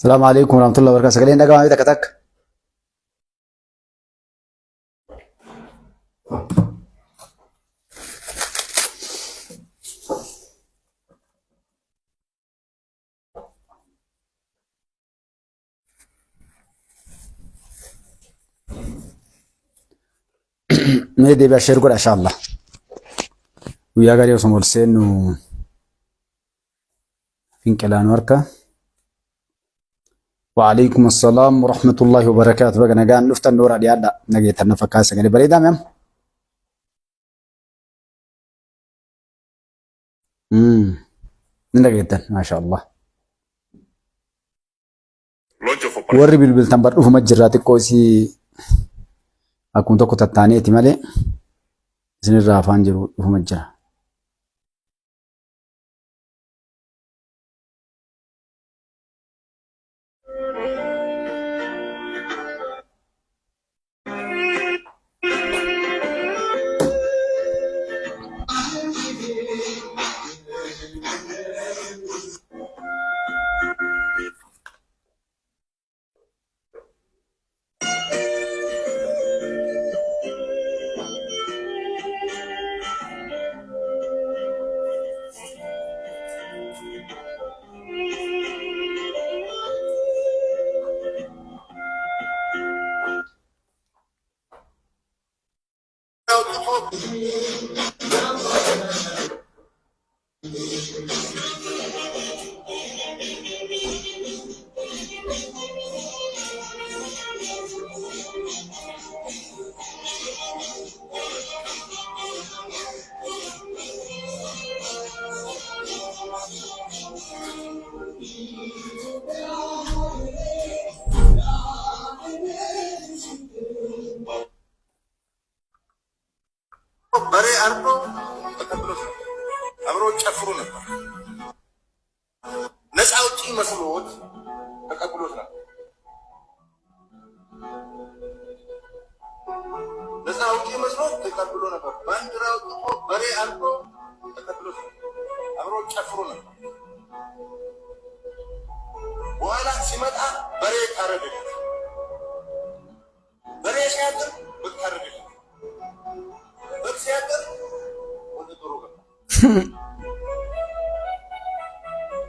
Salaamu alaikum warahmatullahi wabarakatuh. Sagaleen dhaga'amee takka takka. Mee deebi'aa sheer godha inshallah. Guyyaa gaarii osoo ol seennu finqilaanu harka. Wa'alaikum assalaam wa rahmatullahi wa barakaatu. Baga nagaan dhuftan nooraa dhiyaadha. Nageettan na fakkaata sagalee bareedaa mi'am. Ni dhageettan maasha Allah. Launch of operation. Warri bilbiltan bar dhufuma jirraa xiqqoo isii akkuma tokko tattaaneeti malee isinirraa afaan jiru dhufuma jira. በሬ አርዶ ተቀብሎት ነበር። አብሮ ጨፍሮ ነበር። ነፃ አውጪ መስሎት ተቀብሎት ነበር። ነፃ አውጪ መስሎት ተቀብሎ ነበር። ባንዲራ አውጥቶ በሬ አርዶ ተቀብሎት ነበር። አብሮ ጨፍሮ ነበር። በኋላ ሲመጣ በሬ ታረደለት። በሬ ሲያጥር በግ ታረደለት። በግ ሲያጥር ወደ ዶሮ ገባ።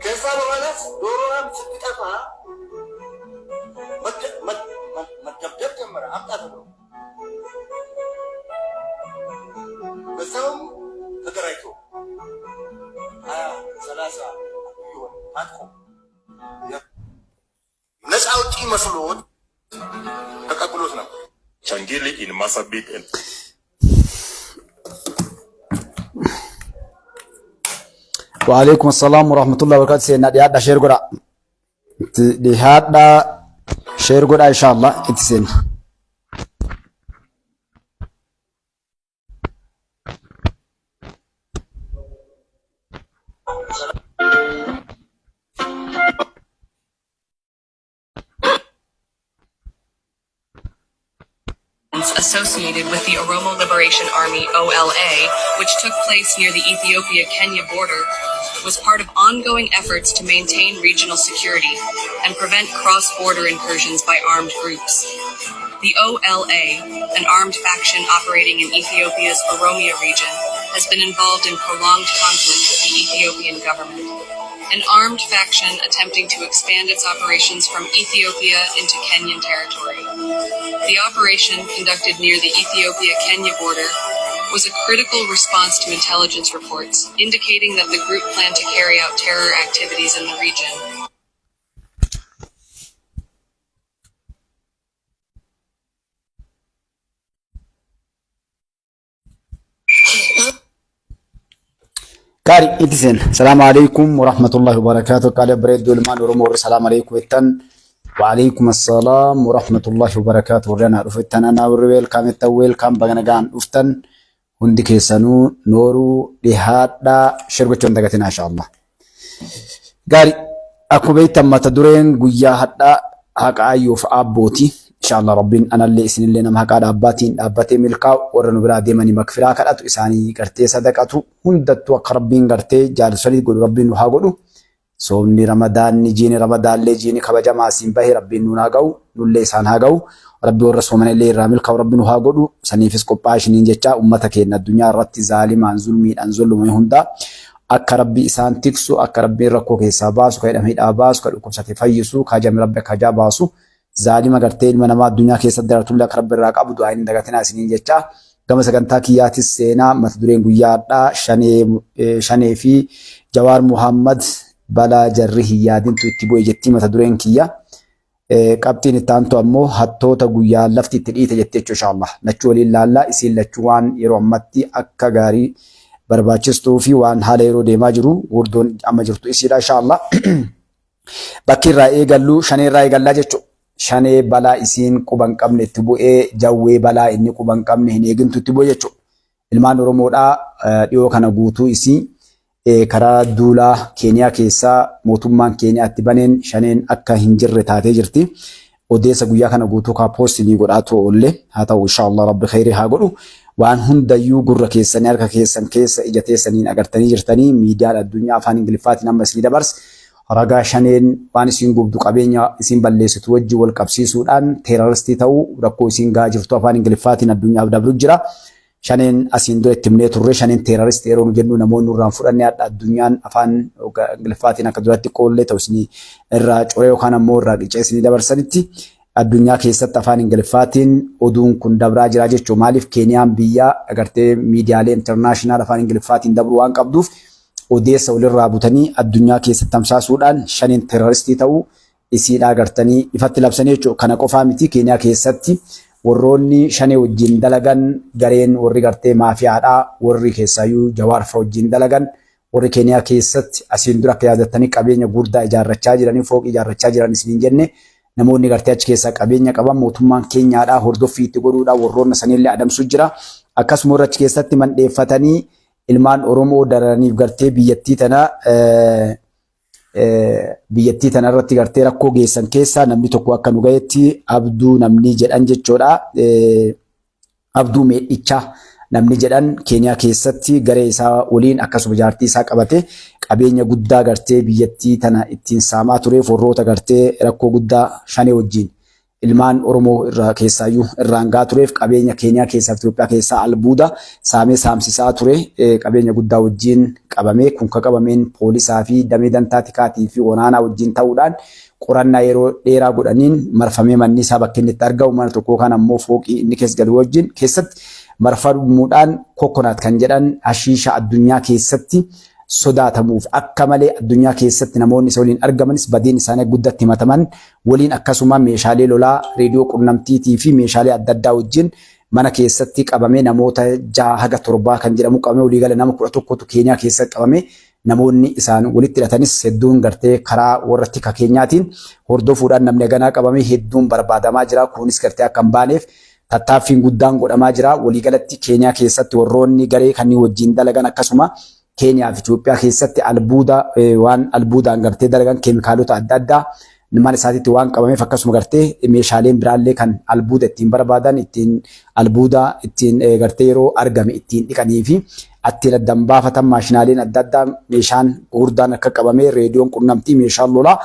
ከዛ በኋላ ዶሮዋም ስትጠፋ መደብደብ ጀመረ። አምጣ ተብሎ በዛውም ተደራጅቶ 20 30 ይሆን ታጥቆ ነፃ አውጪ መስሎት ተቀብሎት ነበር። Changili in Marsabit and Wa'alaikum assalam wa rahmatullahi wa barakatuh. Seenaa dhiyaadha sheer godha. Itti dhiyaadha sheer godha inshallah itti seena. Associated with the Oromo Liberation Army OLA, which took place near the Ethiopia Kenya border, was part of ongoing efforts to maintain regional security and prevent cross border incursions by armed groups. The OLA, an armed faction operating in Ethiopia's Oromia region, has been involved in prolonged conflict with the Ethiopian government. An armed faction attempting to expand its operations from Ethiopia into Kenyan territory. The operation, conducted near the Ethiopia Kenya border, was a critical response to intelligence reports indicating that the group planned to carry out terror activities in the region. Gaarii itti seena. Salaamu alaikum wa rahmatullahi wa barakaatuh. Qaalee bareedduu ilmaan Oromoo warri salaamu alaikum jettan. Wa alaikum assalaam wa rahmatullahi wa barakaatuh. Warri anaa dhufettan anaa warri weelkaam jettan weelkaam baga nagaan dhuftan. Hundi keessanuu nooruu dhihaadhaa share gochuu hin dagatinaa insha Allah. Gaarii akkuma beektan mata dureen guyyaa hadhaa haqa ayyoof aabbooti. Inshallah Rabbiin anallee isinillee nama haqaa dhaabbaatiin dhaabbatee milkaa'u warra nu biraa deemanii makfiraa kadhatu isaanii gartee sadaqatu hundattuu akka Rabbiin gartee jaalsolii godhu Rabbiin nu haa godhu. Soomni Ramadaanni jiini Ramadaallee jiini kabajamaa asiin bahe Rabbiin nuun haa ga'u, nullee isaan haa ga'u. Rabbi warra soomanillee irraa milkaa'u Rabbi nu haa godhu. Saniifis qophaa'aa ishiniin jechaa ummata keenya addunyaa irratti zaalimaan zulmiidhaan zulmame hundaa akka Rabbi isaan tiksu, akka Rabbiin rakkoo keessaa baasu, ka hidhame hidhaa baasu, ka dhukkubsate fayyisu, ka hajame Rabbi akka hajaa baasu, zaalima gartee ilma namaa addunyaa keessatti darartullee akka Rabbi irraa qabu du'aa hin dagatinaa isiniin jechaa. Gama sagantaa kiyyaatis seenaa mata dureen guyyaa har'aa shanee fi Jawaar Muhammad balaa jarri hin yaadintu itti bu'e jettii mata dureen kiyya. Qabxiin itti aantu ammoo hattoota guyyaa lafti itti dhiite jetti jechuu inshaallah. Lachuu waliin laallaa isiin lachuu waan yeroo ammatti akka gaarii barbaachistuu fi waan haala yeroo deemaa jiru gurdoon amma jirtu isiidha inshaallah. Bakki irraa eegallu shanee irraa eegallaa jechuudha. Shanee balaa isiin quba hin qabne itti bu'ee jawwee balaa inni quba hin qabne hin eegintu itti bu'e jechuudha. Ilmaan Oromoodhaa dhiyoo kana guutuu isii karaa duulaa Keeniyaa keessaa mootummaan Keeniyaa itti baneen shaneen akka hin jirre taatee jirti. Odeessa guyyaa kana guutuu kaa poosti ni godhaa ture oolle haa ta'u inshaallah rabbi kheyrii haa godhu. Waan hundayyuu gurra keessanii harka keessan keessa ija teessaniin agartanii jirtanii miidiyaan addunyaa afaan Ingiliffaatiin amma isinii dabarse ragaa shaneen waan isiin gubdu qabeenya isiin balleessitu wajjin wal qabsiisuudhaan teeraristii ta'uu rakkoo isiin gahaa jirtu afaan Ingiliffaatiin addunyaaf dabru jira. Shaneen asiin dura itti himnee turre shaneen teeraristi yeroo nu jennu namoonni nurraan fudhanne hadha addunyaan afaan Ingiliffaatiin akka duratti qoollee ta'u isinii irraa coree yookaan ammoo irraa qicee isinii dabarsanitti addunyaa keessatti afaan Ingiliffaatiin oduun kun dabraa jira jechuudha. Maaliif Keeniyaan biyya agartee miidiyaalee international afaan Ingiliffaatiin dabru waan qabduuf odeessa walirraa butanii addunyaa keessatti tamsaasuudhaan shaneen teeraristii ta'uu isiidhaa agartanii ifatti labsanii jechuudha. Kana qofaa miti Keeniyaa keessatti warroonni shanee wajjin dalagan gareen warri gartee maafiyaadhaa warri keessaayyuu Jawaar fa'a wajjin dalagan warri Keeniyaa keessatti asiin dura akka yaadattanii qabeenya gurdaa ijaarrachaa jiranii fooqii ijaarrachaa jiran isiniin jenne namoonni gartee achi keessaa qabeenya qaban mootummaan Keenyaadhaa hordoffii itti godhuudhaan warroonna sanillee adamsuu jira. Akkasuma warri achi keessatti mandheeffatanii ilmaan Oromoo dararaniif gartee biyyattii tana biyyattii tana irratti gartee rakkoo geessan keessaa namni tokko akka nu gahetti Abduu namni jedhan jechuudha. Abduu Meedhichaa namni jedhan Keeniyaa keessatti garee isaa waliin akkasuma jaartii isaa qabate qabeenya guddaa gartee biyyattii tana ittiin saamaa tureef warroota gartee rakkoo guddaa shanee wajjin ilmaan Oromoo irraa keessaayyuu irraan gahaa tureef qabeenya Keeniyaa keessaa fi Itoophiyaa keessaa albuuda saamee saamsisaa ture qabeenya guddaa wajjin qabamee kun ka qabameen poolisaa fi damee dantaa tikaatii fi waraanaa wajjin ta'uudhaan qorannaa yeroo dheeraa godhaniin marfamee manni isaa bakka inni itti argamu mana tokko yookaan ammoo fooqii inni keessa galu wajjin keessatti marfamuudhaan kokonaat kan jedhan hashiisha addunyaa keessatti sodaatamuuf akka malee addunyaa keessatti namoonni isa waliin argamanis badiin isaanii guddatti himataman waliin akkasuma meeshaalee lolaa, reediyoo qunnamtiitii fi meeshaalee adda addaa wajjin mana keessatti qabamee namoota 6 haga 7 kan jedhamu qabamee waliigala nama 11tu Keeniyaa keessatti qabame namoonni isaan walitti hidhatanis hedduun gartee karaa warra tika keenyaatiin hordofuudhaan namni haganaa qabamee hedduun barbaadamaa jira. Kunis gartee akka hin baaneef tattaaffiin guddaan godhamaa jira. Waliigalatti Keeniyaa keessatti warroonni garee kanneen wajjin dalagan akkasuma Keeniyaa fi Itoophiyaa keessatti albuuda waan albuudaan gartee dalagan keemikaalota adda addaa mana isaatiitti waan qabameef akkasuma gartee meeshaaleen biraallee kan albuuda ittiin barbaadan ittiin albuuda ittiin gartee yeroo argame ittiin dhiqanii fi ittiin addan baafatan maashinaaleen adda addaa meeshaan gurguddaan akka qabame reediyoon qunnamtii meeshaan lolaa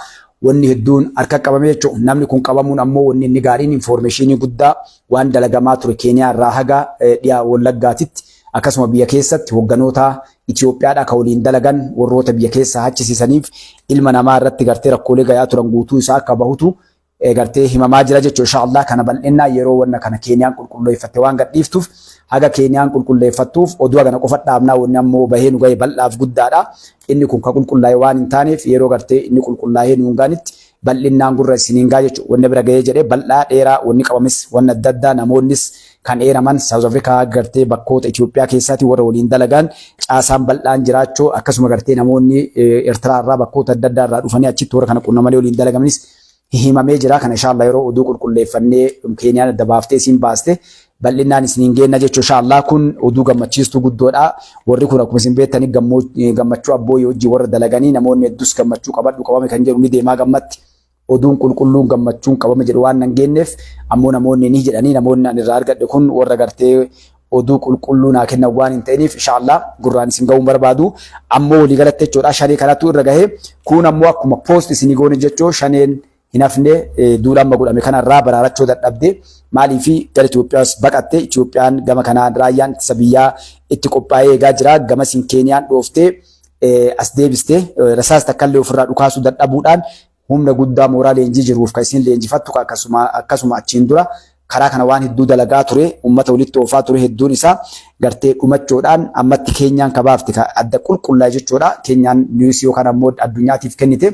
wanni hedduun harka qabame jechuudha. Namni kun qabamuun ammoo wanni inni gaariin infoormeeshinii guddaa waan dalagamaa ture Keeniyaa irraa haga dhiyaa Wallaggaatitti akkasuma biyya keessatti hogganoota Itoophiyaadhaa ka waliin dalagan warroota biyya keessaa hachisiisaniif ilma namaa irratti gartee rakkoolee gayaa turan guutuu isaa akka bahutu gartee himamaa jira jechuudha. Insha Allah kana bal'innaa yeroo wanna kana Keeniyaan qulqulleeffatte waan gadhiiftuuf haga Keeniyaan qulqulleeffattuuf oduu hagana qofa dhaabnaa wanni ammoo bahee nu gahe bal'aaf guddaadha. Inni kun ka qulqullaa'e waan hin taaneef yeroo gartee inni qulqullaa'ee nuun gaanitti bal'innaan gurra isiniin gaa jechuudha. Wanni bira gahee jedhee bal'aa dheeraa wanni qabames wanni adda addaa namoonnis kan eeraman South Africa gartee bakkoota Itoophiyaa keessaati warra waliin dalagan caasaan bal'aan jiraachuu akkasuma gartee namoonni Eertiraa irraa bakkoota adda addaa irraa dhufanii achitti warra kana qunnamanii waliin dalagamanis himamee jira. Kana inshallah yeroo oduu qulqulleeffannee Keeniyaan adda baaftee isiin baaste bal'innaan isiniin geenna jechuudha. Inshallah kun oduu gammachiistuu guddoodha. Warri kun akkuma isin beektanii gammachuu abbooyyee hojii warra dalaganii namoonni hedduus gammachuu qabadhu qabame kan jedhu ni deemaa gammatti. Oduun qulqulluun gammachuun qabame jedhu waan nan geenneef ammoo namoonni ni jedhanii namoonni ani irraa argadhe kun warra gartee oduu qulqulluu naa kennan waan hin ta'iniif inshallah gurraan isin ga'uun barbaadu. Ammoo walii galatti jechuudha shanee kanatu irra gahee kun ammoo akkuma post isinii goone jechuu shaneen hin hafne duula amma godhame kanarraa baraarachuu dadhabde maaliifi gara Itoophiyaas baqatte. Itoophiyaan gama kanaan raayyaan ittisa biyyaa itti qophaa'ee eegaa jira. Gamasiin Keeniyaan dhooftee as deebiste rasaas takkallee ofirraa dhukaasuu dadhabuudhaan humna guddaa mooraa leenjii jiruuf kan isin leenjifattu akkasuma achiin dura karaa kana waan hedduu dalagaa ture uummata walitti oofaa ture hedduun isaa gartee dhumachuudhaan ammatti Keenyaan kabaafte adda qulqullaa jechuudha. Keenyaan news yookaan ammoo addunyaatiif kennite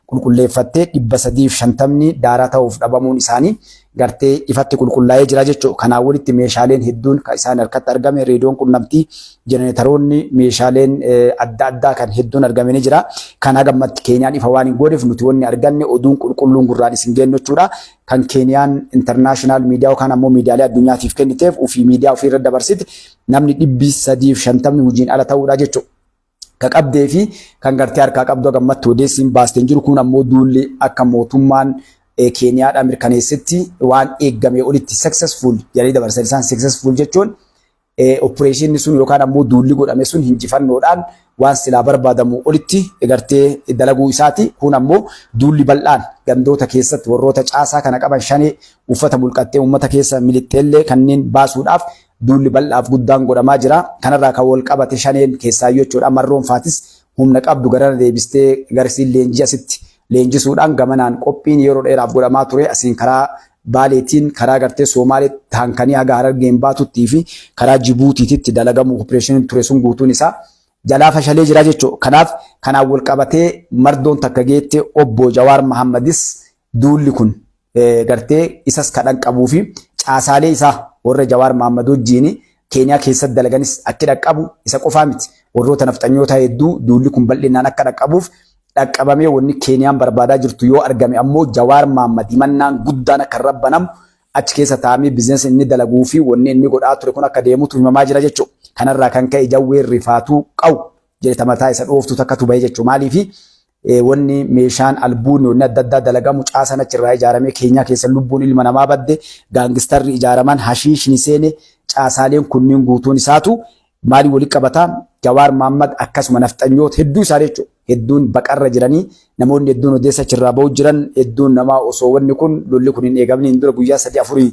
qulqulleeffattee 350 daaraa ta'uuf dhabamuun isaanii gartee ifatti qulqullaa'ee jira jechuudha. Kanaan walitti meeshaaleen hedduun kan isaan harkatti argame reediyoon qunnamtii, jenereetaroonni, meeshaaleen adda addaa kan hedduun argame ni jira. Kan hagammatti Keeniyaan ifa waan hin gooneef nuti wanni arganne oduun qulqulluun gurraan isin geennu jechuudha. Kan Keeniyaan international miidiyaa yookaan ammoo miidiyaalee addunyaatiif kenniteef ofii miidiyaa ofii irra dabarsite namni 350 hojiin ala ta'uudha jechuudha. Ka qabdee fi kan gartee harkaa qabdu gammatti odeessiin baasteen jiru kun ammoo duulli akka mootummaan Keeniyaadhaa mirkaneessetti waan eeggame olitti successful jedhanii dabarsan. Isaan successful jechuun operation sun yookaan ammoo duulli godhame sun hinjifannoodhaan waan silaa barbaadamu olitti gartee dalaguu isaati. Kun ammoo duulli bal'aan gandoota keessatti warroota caasaa kana qaban shanee uffata mulqattee uummata keessa milixxeellee kanneen baasuudhaaf duulli bal'aaf guddaan godhamaa jira. Kanarraa kan wal qabate shaneen keessaayyuu jechuudha. Marroon faatis humna qabdu garana deebistee garsiin leenjii asitti leenjisuudhaan gamanaan qophiin yeroo dheeraaf godhamaa ture. Asiin karaa Baaleetiin karaa gartee Somaalee taankanii haga Harargeen baatuttii fi karaa Jibuutiitti dalagamu operation ture sun guutuun isaa jalaa fashalee jira jechuudha. Kanaaf kanaan wal qabatee mardoon takka geette obbo Jawaar Mahammadis duulli kun gartee isas kadhan qabuu fi caasaalee isaa warra Jawaar Mahammad wajjin Keeniyaa keessatti dalaganis akki dhaqqabu isa qofaa miti. Warroota nafxanyoota hedduu duulli kun bal'inaan akka dhaqqabuuf dhaqqabamee wanni Keeniyaan barbaadaa jirtu yoo argame ammoo Jawaar Mahammad himannaan guddaan akka irra banamu achi keessa taa'amee business inni dalaguu fi wanni inni godhaa ture kun akka deemutu himamaa jira jechuudha. Kanarraa kan ka'e jawween rifaatuu qabu jedhe mataa isa dhooftu takkatu bahe jechuudha. Maaliifi wanni meeshaan albuunni wanni adda addaa dalagamu caasaan achirraa ijaaramee Keenyaa keessa lubbuun ilma namaa badde gangsterri ijaaraman hashiishni seene caasaaleen kunniin guutuun isaatu maaliin walitti qabataa Jawaar Mahammad akkasuma nafxanyoota hedduu isaa jechuudha. Hedduun baqarra jiranii namoonni hedduun odeessa achirraa bahu jiran hedduun namaa osoo wanni kun lolli kun hin eegamne hin dura guyyaa 3 4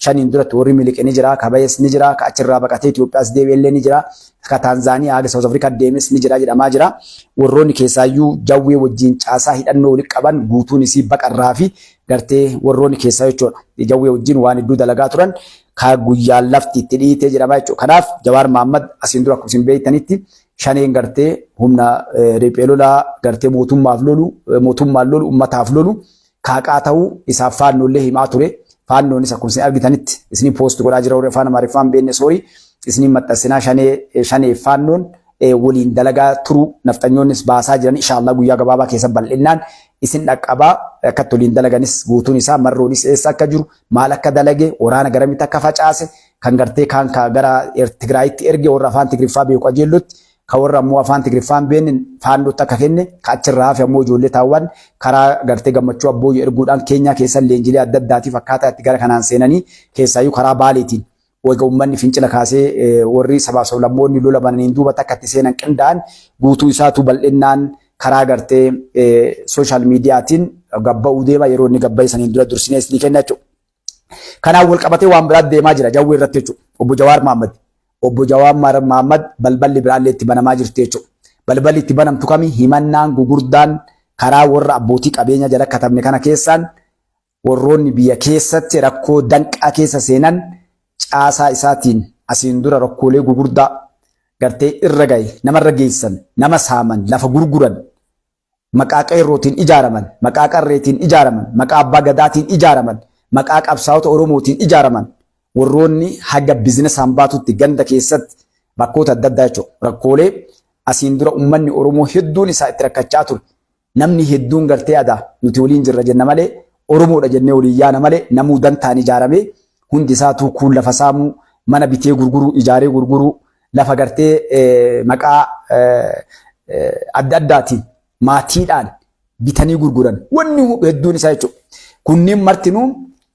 5 duratti warri miliqe ni jira, ka bayes ni jira, ka achirraa baqatee Itoophiyaas deebi'ellee ni jira, ka Taanzaaniyaa haga South Africa deemes ni jira jedhamaa jira. Warroonni keessaayyuu jawwee wajjin caasaa hidhannoo walitti qaban guutuun isii baqarraa fi gartee warroonni keessaa jechuudha. Jawwee wajjin waan hedduu dalagaa turan ka guyyaan lafti itti dhiitee jedhamaa jechuudha. Kanaaf Jawaar Mahammad asiin dura akkuma isin beektanitti shaneen gartee humna riphee lolaa gartee mootummaaf lolu mootummaan lolu ummataaf lolu kaaqaa ta'uu isaaf faannoollee himaa ture. Faannoonis akkuma isin argitanitti isinii post godhaa jira warri afaan Amaariffaan beekne sorry isinii maxxansinaa shanee faannoon waliin dalagaa turu nafxanyoonnis baasaa jiran inshallah guyyaa gabaabaa keessa bal'innaan isin dhaqqabaa akkatti waliin dalaganis guutuun isaa marroonis eessa akka jiru maal akka dalage waraana garamitti akka facaase kan gartee kaan ka gara Tigraayitti erge warra afaan Tigriffaa beeku qajeellotti ka warra ammoo afaan Tigriffaa hin beekne faannootti akka kenne ka achirraa hafe ammoo ijoollee taawwan karaa gartee gammachuu abbooyyoo erguudhaan Keenyaa keessa leenjilee adda addaatiif akkaataa itti gara kanaan seenanii keessaayyuu karaa Baaleetiin wayga uummanni fincila kaasee warri sabaaf sablammoonni lola bananiin duubatti akka itti seenan qindaa'an guutuu isaatu bal'innaan karaa gartee social mediaatiin gabba'uu deema yeroo inni gabba'e saniin dura dursinee isinii kenna jechuudha. Kanaan wal qabatee waan biraatti deemaa jira jawwee irratti jechuudha. Obbo Jawaar Mahammad. Obbo Jawaar Mahammad balballi biraallee itti banamaa jirti jechuudha. Balballi itti banamtu kami himannaan gugurdaan karaa warra abbootii qabeenya jala katabne kana keessaan warroonni biyya keessatti rakkoo danqaa keessa seenan caasaa isaatiin asiin dura rakkoolee gugurdaa gartee irra gahe namarra geessan nama saaman lafa gurguran maqaa qeerrootiin ijaaraman maqaa qarreetiin ijaaraman maqaa abbaa gadaatiin ijaaraman maqaa qabsaa'ota Oromootiin ijaaraman warroonni haga businessaan baatutti ganda keessatti bakkoota adda addaa jechuudha. Rakkoolee asiin dura uummanni Oromoo hedduun isaa itti rakkachaa ture. Namni hedduun gartee aadaa nuti waliin jirra jenna malee Oromoodha jennee waliin yaana malee namuu dantaan ijaaramee hundi isaatuu kuun lafa saamuu mana bitee gurguruu ijaaree gurguruu lafa gartee maqaa adda addaatiin maatiidhaan bitanii gurguran wanni hedduun isaa jechuudha. Kunniin martinuu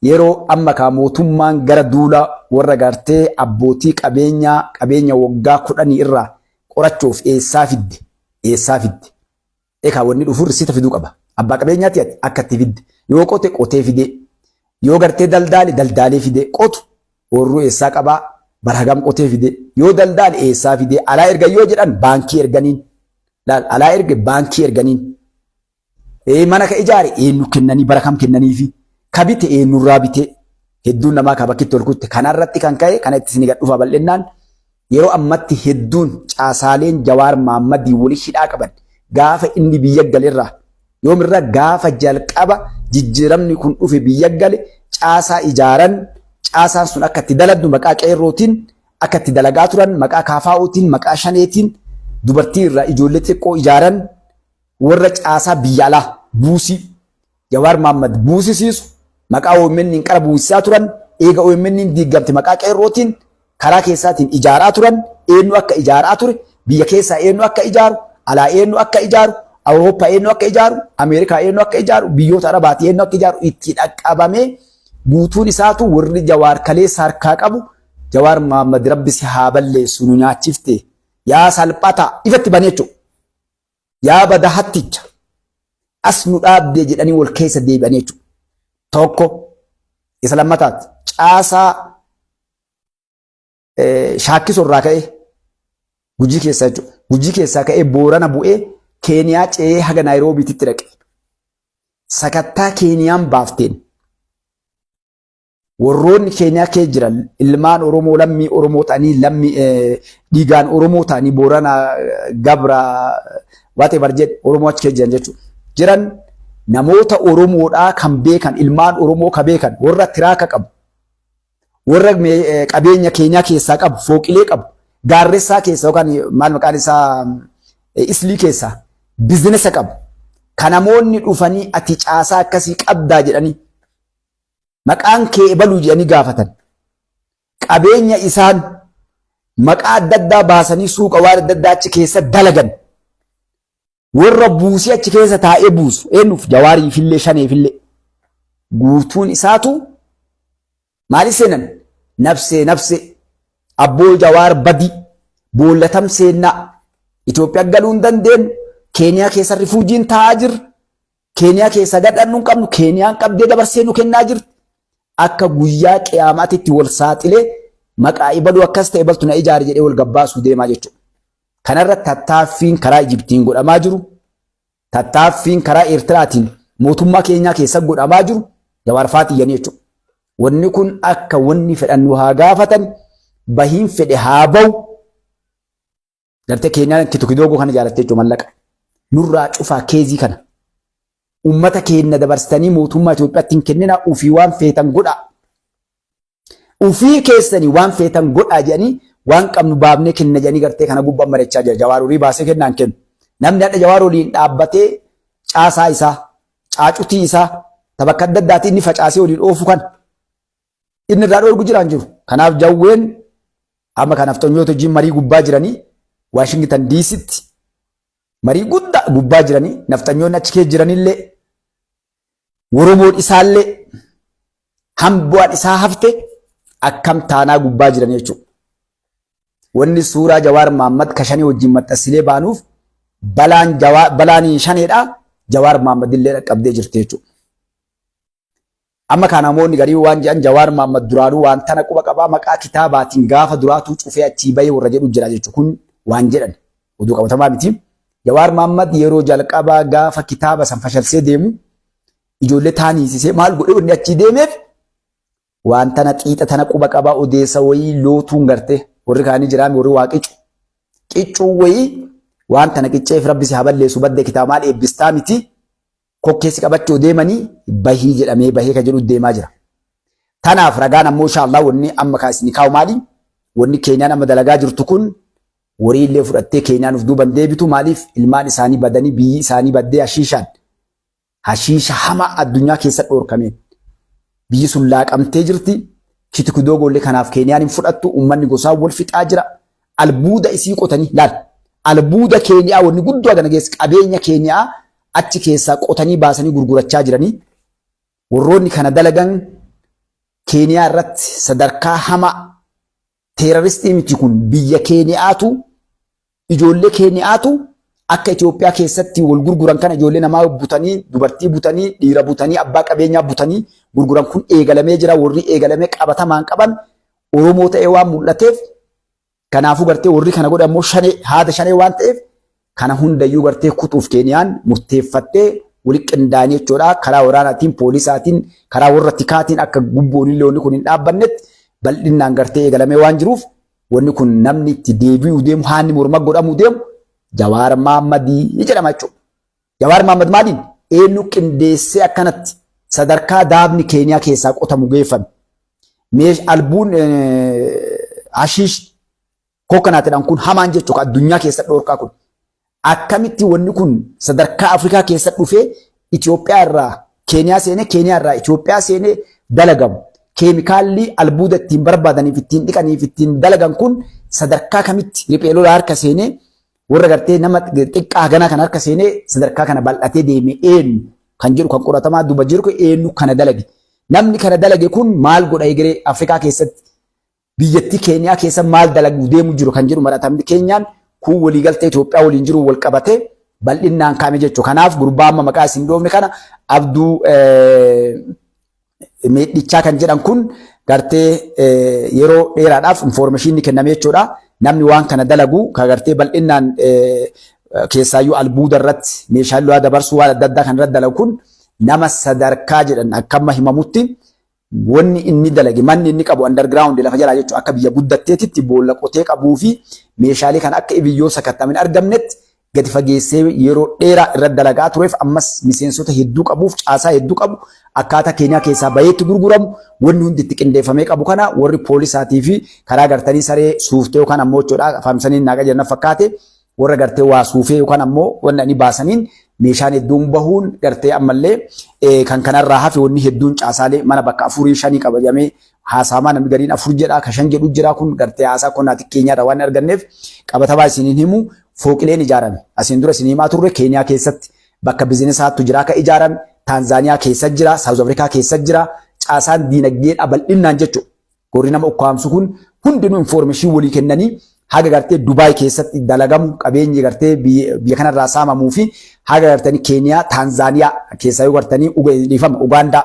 Yeroo amma kaa mootummaan gara duula warra gartee abbootii qabeenyaa qabeenya waggaa 10 irraa qorachuuf eessaa fidde? Eessaa fidde? Ekaa wanni dhufu risiita fiduu qaba. Abbaa qabeenyaati ati akka itti fidde. Yoo qote qotee fidee. Yoo gartee daldaale daldaalee fidee. Qotu oorruu eessaa qabaa? Bara hagam qotee fidee? Yoo daldaale eessaa fidee? Alaa ergan yoo jedhan baankii erganiin. Laal alaa erge baankii erganiin. Ee mana ka ijaare eenyu kennanii bara kam kennaniifi? Ka bite eenyurraa bitee? Hedduun namaa ka bakkitti ol kutte. Kanarratti kan ka'e kana itti isin gad dhufa bal'innaan yeroo ammatti hedduun caasaaleen Jawaar Maammadii wali hidhaa qaban gaafa inni biyya gale irraa yoomirra gaafa jalqaba jijjiiramni kun dhufe biyya gale caasaa ijaaran caasaan sun akka itti daladdu maqaa qeerrootiin akka itti dalagaa turan maqaa kaafaa'ootiin maqaa shaneetiin dubartii irraa ijoollee xiqqoo ijaaran warra caasaa biyya alaa buusii Jawaar Mahaammad buusisiisu maqaa OMN qara buusisaa turan eega OMN diigamte maqaa qeerrootiin karaa keessaatiin ijaaraa turan eenyu akka ijaaraa ture biyya keessaa eenyu akka ijaaru alaa eenyu akka ijaaru Awurooppaa eenyu akka ijaaru Ameerikaa eenyu akka ijaaru biyyoota Arabaatii eenyu akka ijaaru itti dhaqqabamee guutuun isaatu warri Jawaar kaleessa harkaa qabu Jawaar Mahaammad rabbi si haa balleessu nu nyaachifte yaa salphataa ifatti banee jechuudha. Yaa bada hatticha as nu dhaabdee jedhanii wal keessa deebi'anii jechuudha. Tokko isa lammataatti caasaa shaakkiso irraa ka'ee Gujii keessaa jechuudha. Gujii keessaa ka'ee Boorana bu'ee Keeniyaa ce'ee haga Naayiroobiititti dhaqe. Sakattaa Keeniyaan baafteen Warroonni Keeniyaa kee jiran ilmaan Oromoo lammii Oromoo ta'anii lammii dhiigaan Oromoo ta'anii Boorana Gabra whatever jedhe Oromoo achi kee jiran jechuudha. Jiran namoota Oromoodhaa kan beekan ilmaan Oromoo kan beekan warra tiraaka qabu warra qabeenya Keeniyaa keessaa qabu fooqilee qabu gaarressaa keessa yookaan maal maqaan isaa islii keessaa bizinesa qabu kan namoonni dhufanii ati caasaa akkasii qabdaa jedhanii Maqaan kee ebaluu jedhanii gaafatan. Qabeenya isaan maqaa adda addaa baasanii suuqa waan adda addaa achi keessa dalagan. Warra buusii achi keessa taa'ee buusu eenyuuf jawaariifillee shaneefillee guutuun isaatu maali seenan nabsee nabsee abboo jawaar badii boollatam seennaa Itoophiyaa galuu hin dandeenyu Keeniyaa keessa rifuujiin taa'aa jirra Keeniyaa keessa gadhannu hin qabnu. Keeniyaan qabdee dabarsee nu kennaa jirti. Akka guyyaa qiyaamaatitti wal saaxilee maqaa ibaluu akkas ta'e baltu na ijaare jedhee wal gabbaasuu deemaa jechuudha. Kanarra tattaaffiin karaa Ijibtiin godhamaa jiru, tattaaffiin karaa Eertiraatiin mootummaa keenyaa keessa godhamaa jiru Jawaar faa xiyyanii jechuudha. Wanni kun akka wanni fedhan nu haa gaafatan, bahiin fedhe haa bahu. Gartee Keeniyaan kitu kidoogoo kana jaalattee jechuudha mallaqa. Nurraa cufaa keezii kana. Uummata keenya dabarsitanii mootummaa Itoophiyaatti hin kenninaa ufii waan feetan godhaa. Ufii keessanii waan feetan godhaa jedhanii waan qabnu baafnee kenna jedhanii gartee kana gubbaan mari'achaa jira. Jawaar horii baasee kennaan kennu. Namni hadha Jawaar waliin dhaabbatee caasaa isaa, caacutii isaa, ta bakka adda addaatii inni facaasee waliin oofu kana inni irraa dhoorgu jiraan jiru. Kanaaf jawween amma kan nafxanyoota wajjin marii gubbaa jiranii Waashingtan DCtti marii guddaa gubbaa jiranii nafxanyoonni achi keessa jiranillee Oromoon isaallee hambu'aan isaa hafte akkam taanaa gubbaa jiran jechuudha. Wanni suuraa Jawaar Mahaammad ka shanee wajjin maxxansinee baanuuf balaan jawaa balaan shaneedha Jawaar Mahaammad illee dhaqqabdee jirti jechuudha. Amma kaa namoonni garii waan jedhan Jawaar Mahaammad duraanuu waan tana quba qabaa maqaa kitaabaatiin gaafa duraatuu cufee achii bahee warra jedhu jira jechuudha. Kun waan jedhan oduu qabatamaa miti. Jawaar Mahaammad yeroo jalqabaa gaafa kitaaba san fashalsee deemu ijoollee taan hiisisee maal godhee wanni achii deemeef waan tana xiixa tana quba qabaa odeessa wayii lootuun garte warri kaanii jiraame warri waa qicu. Qiccuu wayii waan tana qicceef rabbi si haa balleessu badde kitaaba maal eebbistaa miti. Kokkee si qabachuu deemanii bahii jedhamee bahee ka jedhu deemaa jira. Tanaaf ragaan ammoo insha Allah wanni amma kaa isin kaa'u maali? Wanni Keeniyaan amma dalagaa jirtu kun horii illee fudhattee Keeniyaan of duuban deebitu maaliif ilmaan isaanii badanii biyyi isaanii baddee hashiishaan hashiisha hamaa addunyaa keessa dhoorkameen biyyi sun laaqamtee jirti. Kitikudoo goollee kanaaf Keeniyaan hin fudhattu uummanni gosaa wal fixaa jira. Albuuda isii qotanii laal albuuda Keeniyaa wanni guddoo hagana geesse qabeenya Keeniyaa achi keessaa qotanii baasanii gurgurachaa jiranii warroonni kana dalagan Keeniyaa irratti sadarkaa hamaa teeraristii miti kun biyya Keeniyaatu ijoollee Keeniyaatu akka Itoophiyaa keessatti wal gurguran kana ijoollee namaa butanii dubartii butanii dhiira butanii abbaa qabeenyaa butanii gurguran kun eegalamee jira warri eegalamee qabatamaan qaban Oromoo ta'ee waan mul'ateef kanaafuu gartee warri kana godhe ammoo shanee haada shanee waan ta'eef kana hundayyuu gartee kutuuf Keeniyaan murteeffattee wali qindaa'anii jechuudha karaa waraanaatiin poolisaatiin karaa warra tikaatiin akka gubboon illee wanni kun hin dhaabbannetti bal'innaan gartee eegalamee waan jiruuf wanni kun namni itti deebi'uu deemu haanni morma godhamuu deemu Jawaar Mahammadii ni jedhama jechuudha. Jawaar Mahammad maaliin eenyu qindeessee akkanatti sadarkaa daabni Keeniyaa keessaa qotamu geeffame. Meesh albuun hashiish kookanaatidhaan kun hamaan jechuudha addunyaa keessa dhoorkaa kun. Akkamitti wanni kun sadarkaa Afrikaa keessa dhufee Itoophiyaa irraa Keeniyaa seenee Keeniyaa irraa Itoophiyaa seenee dalagamu. Keemikaalli albuuda ittiin barbaadaniif ittiin dhiqaniif ittiin dalagan kun sadarkaa kamitti riphee lolaa harka seenee warra gartee nama xiqqaa haganaa kana harka seenee sadarkaa kana bal'atee deeme eenyu kan jedhu kan qoratamaa duuba jiru kun eenyu kana dalage. Namni kana dalage kun maal godha egeree Afrikaa keessatti biyyattii Keeniyaa keessa maal dalaguu deemu jiru kan jedhu maratamni Keenyaan kun waliigaltee Itoophiyaa waliin jiru wal qabatee bal'innaan kaa'ame jechuudha. Kanaaf gurbaa amma maqaa isin dhoofne kana Abduu Meedhichaa kan jedhan kun gartee yeroo dheeraadhaaf infoormeeshinii kenname jechuudha. Namni waan kana dalagu kan gartee bal'innaan keessaayyuu albuuda irratti meeshaa lolaa dabarsuu waan adda addaa kan irratti dalagu kun nama sadarkaa jedhan akka amma himamutti wanni inni dalage manni inni qabu underground lafa jalaa jechuudha akka biyya guddatteetitti boolla qotee qabuu fi meeshaalee kan akka ibiyyoo sakattamin argamnetti gadi fageessee yeroo dheeraa irratti dalagaa tureef ammas miseensota hedduu qabuuf caasaa hedduu qabu akkaataa Keeniyaa keessaa bayeetti gurguramu wanni hundi itti qindeeffamee qabu kana warri poolisaatii fi karaa gartanii saree suuftee yookaan ammoo jechuudha afaan saniin naaqa jenna fakkaate warra gartee waa suufee yookaan ammoo wanni ani baasaniin meeshaan hedduun bahuun gartee ammallee kan kanarraa hafe wanni hedduun caasaalee mana bakka afurii shanii qabajamee haasaamaa namni gariin afur jedha ka shan jedhu jira kun gartee haasaa konnaati keenyaarra waan arganneef qabatamaa isiniin himu fooqileen ijaarame asiin dura isin himaa turre Keeniyaa keessatti bakka bizinesaattu jira akka ijaarame Taanzaaniyaa keessa jira Saawuz Afrikaa keessa jira caasaan diinagdeen bal'innaan jechuudha. Warri nama ukkaamsu kun hundinuu infoormeeshinii walii kennanii haga gartee Dubaay keessatti dalagamu qabeenyi gartee biyya kanarraa saamamuu fi haga gartanii Keeniyaa Taanzaaniyaa keessaa yoo gartanii dhiifama Ugaandaa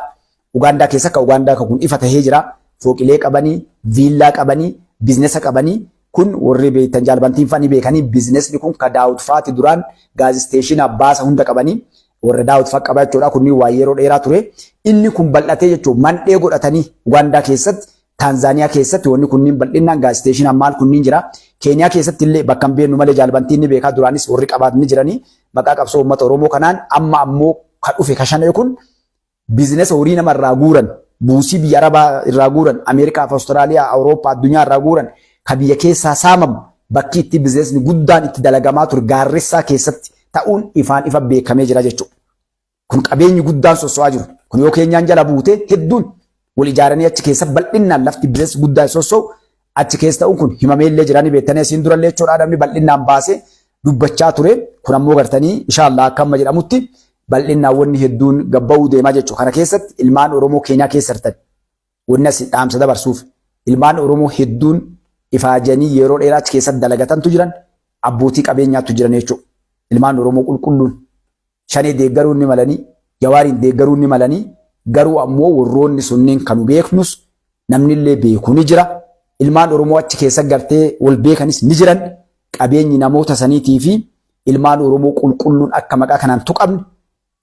Ugaandaa keessa akka Ugaandaa kun ifa tahee jira. Fooqilee qabanii, viillaa qabanii, biizinesa qabanii kun warri beektan jaalbantiin fa'aa ni beekanii biizinesni kun ka Daawud fa'aati duraan gaazisteeshinaa baasa hunda qabanii warra Daawud fa'a qaba jechuudha. Kunniin waa yeroo dheeraa ture. Inni kun bal'atee jechuun mandhee godhatanii Ugaandaa keessatti Taanzaaniyaa keessatti wanni kunniin bal'inaan gaazisteeshinaa maal kunniin jira. Keeniyaa keessatti illee bakka hin beeknu malee jaalbantiin ni beekaa duraanis warri qabaatni jiranii maqaa qabsoo uummata Oromoo kanaan amma ammoo ka dhufe ka shanee kun biizinesa horii nama irraa guuran, buusii biyya Arabaa irraa guuran, Ameerikaa fi Awustiraaliyaa, Awurooppaa, addunyaa irraa guuran, ka biyya keessaa saamamu, bakki itti biizinesni guddaan itti dalagamaa ture gaarressaa keessatti ta'uun ifaan ifa beekamee jira jechuudha. Kun qabeenyi guddaan sosso'aa jiru. Kun yoo keenyaan jala buute hedduun wal ijaaranii achi keessa bal'innaan lafti biizinesi guddaan sosso'u achi keessa ta'uun kun himamee illee jira ni beektanii asiin durallee jechuudha namni bal'innaan baasee dubbachaa ture. Kun ammoo gartanii inshaallah akka amma jedhamutti bal'innaan wanni hedduun gabba'uu deemaa jechuudha. Kana keessatti ilmaan Oromoo Keenyaa keessa jirtan wanni as dhaamsa dabarsuuf ilmaan Oromoo hedduun ifaajanii yeroo dheeraa achi keessatti dalagatantu jiran abbootii qabeenyaatu jiran jechuudha. Ilmaan Oromoo qulqulluun shanee deeggaruun ni malanii jawaariin deeggaruun ni malanii garuu ammoo warroonni sunneen kanu beeknus namnillee beeku ni jira. Ilmaan Oromoo achi keessa gartee wal beekanis ni jiran. Qabeenyi namoota saniitii fi ilmaan Oromoo qulqulluun akka maqaa kanaan tuqamne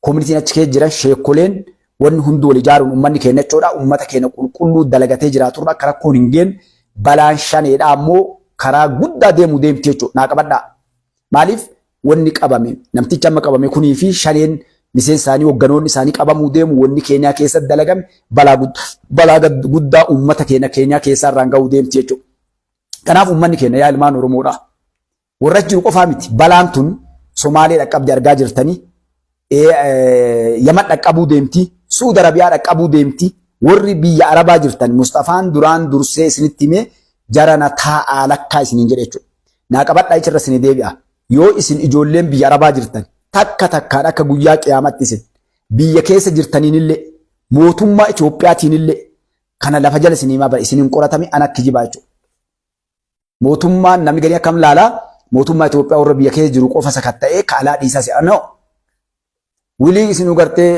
koominitiin achi keessa jiran sheekoleen wanni hundi wal ijaaruun uummanni keenya jechuudha. Uummata keenya qulqulluu dalagatee jiraaturra akka rakkoon hin geenne balaan shaneedha ammoo karaa guddaa deemu deemti jechuudha. Naa qabadhaa. Maaliif wanni qabame namtichi amma qabame kunii fi shaneen miseensa isaanii hogganoonni isaanii qabamuu deemu wanni Keeniyaa keessatti dalagame balaa guddaa uummata keenya Keeniyaa keessaa irraan ga'uu deemti jechuudha. Kanaaf uummanni keenya yaa ilmaan Oromoodha. Warra jiru qofaa miti. Balaan tun Somaalee dhaqqabdi argaa jirtanii. Yaman dhaqqabuu deemti. Suudi Arabiyaa dhaqqabuu deemti. Warri biyya Arabaa jirtan Mustafaan duraan dursee isinitti himee jarana taa'aa lakkaa isiniin jedhe jechuudha. Naa qabadhaa ichirra isinii deebi'a. Yoo isin ijoolleen biyya Arabaa jirtan takka takkaan akka guyyaa qiyaamatti isin biyya keessa jirtaniinillee mootummaa Itoophiyaatiinillee Kana lafa jala isin himaa bara isin hin qoratame ana kijibaa jechuudha. Mootummaan namni galii akkam laalaa mootummaa Itoophiyaa warra biyya keessa jiru qofa sakatta'ee ka alaa dhiisaa si'a. No. Wilii isin gartee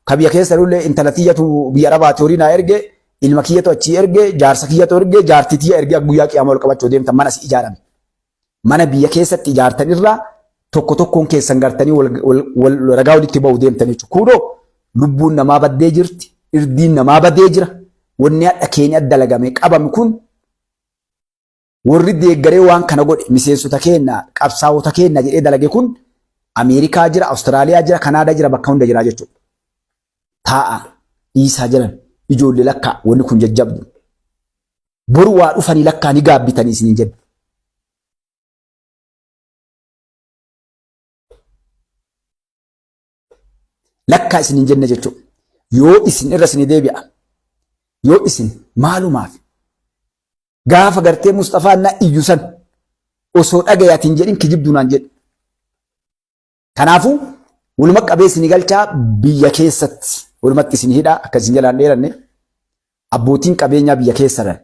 ka biyya keessa jirullee intala tiyyatu biyya Arabaati horii naa erge ilma kiyyatu achii erge jaarsa kiyyatu erge jaartii tiyya erge guyyaa qiyaamaa ol qabachuu deemtan mana si ijaarame. Mana biyya keessatti ijaartan irraa tokko tokkoon keessan gartanii wal ragaa walitti ba'u deemtan jechuudha. Kunoo lubbuun namaa baddee jirti, irdiin namaa badee jira. Wanni hadha keenya dalagame qabame kun warri deeggaree waan kana godhe miseensota keenya qabsaa'ota keenya jedhee dalage kun Ameerikaa jira, Awustiraaliyaa jira, Kanaadaa jira, bakka hunda jira jechuudha. Taa'a dhiisaa jiran ijoollee lakkaa wanni kun jajjabdu. Boru waa dhufanii lakkaa ni gaabbitanii isiniin jedhu. Lakkaa isin hin jenne jechuudha. Yoo isin irra isin deebi'a. Yoo isin maalumaaf gaafa gartee Musxafaa na iyyu san osoo dhagayaati hin jedhin kijibduu naan jedhe. Kanaafuu waluma qabee isin galchaa biyya keessatti walumatti isin hidhaa akka isin jalaan dheeranne abbootiin qabeenyaa biyya keessa jiran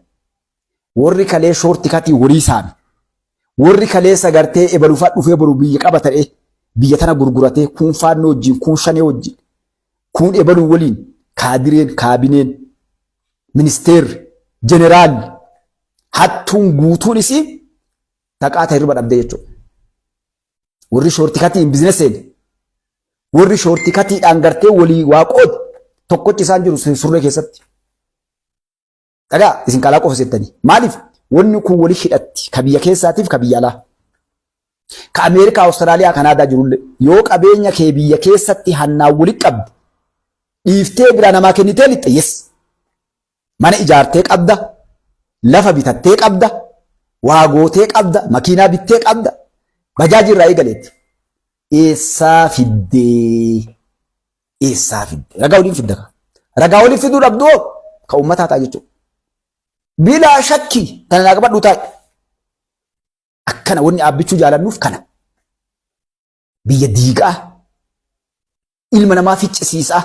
warri kalee shoorti katii horii saame warri kaleessa gartee ebalufaa dhufee boru biyya qaba ta'ee biyya tana gurguratee kuun faannoo wajjin kuun shanee wajjin kuun ebaluu waliin kaadireen kaabineen ministeerri jeneraalli hattuun guutuun isii taqaata hirriba dhabdee jechuudha. Warri shoortikatii hin bizinesi seene. Warri shoortikatiidhaan gartee walii waaqooti tokkochi isaan jiru surree keessatti. Dhagaa isin kalaa qofa settanii. Maaliif wanni kun wali hidhatti ka biyya keessaatiif ka biyya alaa. Ka Ameerikaa, Awustiraaliyaa, Kanaadaa jirullee yoo qabeenya kee biyya keessatti hannaan wali qabde dhiiftee biraa namaa kennitee lixxe yes. Mana ijaartee qabda, lafa bitattee qabda, waa gootee qabda, makiinaa bittee qabda, bajaajii irraa eegaleetti. Eessaa fiddee? Eessaa fidde? Ragaa waliin fidda kaa. Ragaa waliin fiduu dhabdu hoo ka uummataa ta'a jechuudha. Bilaa shakkii tana naa qabadhuu taa'i. Akkana wanni aabbichuu jaalannuuf kana. Biyya diigaa ilma namaa ficcisiisaa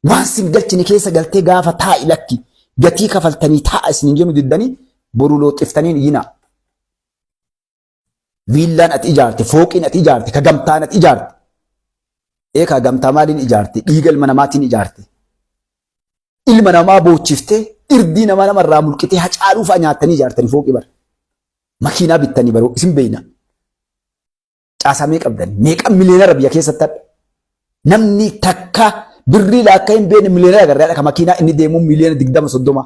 waan sin galchine keessa galtee gaafa taa'i lakki gatii kafaltanii taa'a isin hin jennu diddanii boru looxiftanii hin iyyinaa. Viillaan ati ijaarte, fooqiin ati ijaarte, ka gamtaan ati ijaarte. Ee ka gamtaa maaliin ijaarte? Dhiiga ilma namaatiin ijaarte. Ilma namaa boochiftee, irdii namaa namarraa mulqitee hacaaluu fa'a nyaattanii ijaartanii fooqii bara. Makiinaa bittanii baruu isin beeyna. Caasaa meeqa qabdan? Meeqa miliyeenara biyya keessatti hadha? Namni takka birrii laakka hin beekne miliyeenara agarree hadha ka makiinaa inni deemuu miliyoona 20 30.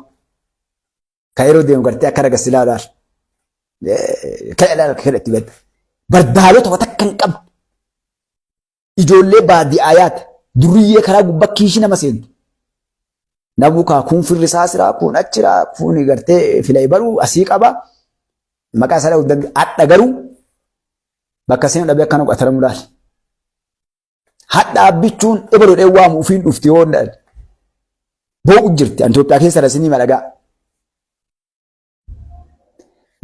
Ka yeroo deemu gartee akka raga silaa laal. Kana ilaala kana itti badda. Bardaalota wata akka hin qabne. Ijoollee baadiyaa yaate duriyyee karaa gubbaa kiishii nama seentu. Namuu kaa kuun firri isaa siraa kuun achiraa kuun gartee fila ibaluu asii qaba. Maqaa isaa dha'uu danda'a. Hadha garuu bakka seenu dhabee akkana qataramuu laal. Hadha abbichuun ebaluu dhee waamu ufiin dhufti yoo boo'u jirti. Itoophiyaa keessa rasinii madhagaa.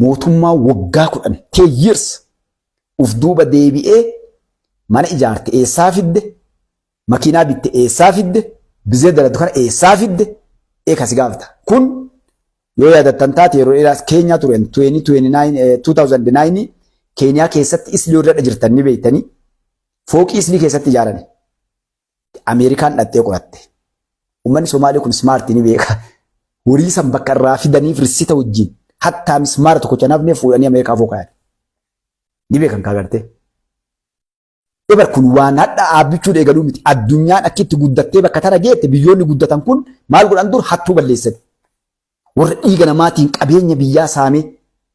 Mootummaa waggaa 10 10 years uf duuba deebi'ee mana ijaarte eessaa fidde makiinaa bitte eessaa fidde bizee dalagdu kana eessaa fidde eeka si gaafata. Kun yoo yaadattan taate yeroo dheeraa Keenyaa turen 2029 2009 Keeniyaa keessatti islii irra jirtan ni beektanii fooqii islii keessatti ijaarani. Ameerikaan dhattee qoratte. Uummanni Somaalee kun smaartii ni beeka. Horii san bakka irraa fidaniif rissita wajjin hattaa mismaara tokko canafnee fuudhanii Ameerikaa fooqayan. Ni beekan kaa gartee. Ebar kun waan hadha dhaabbichuu eegaluu miti. Addunyaan akka itti guddattee bakka tana geette biyyoonni guddatan kun maal godhan dur hattuu balleessan. Warra dhiiga namaatiin qabeenya biyyaa saamee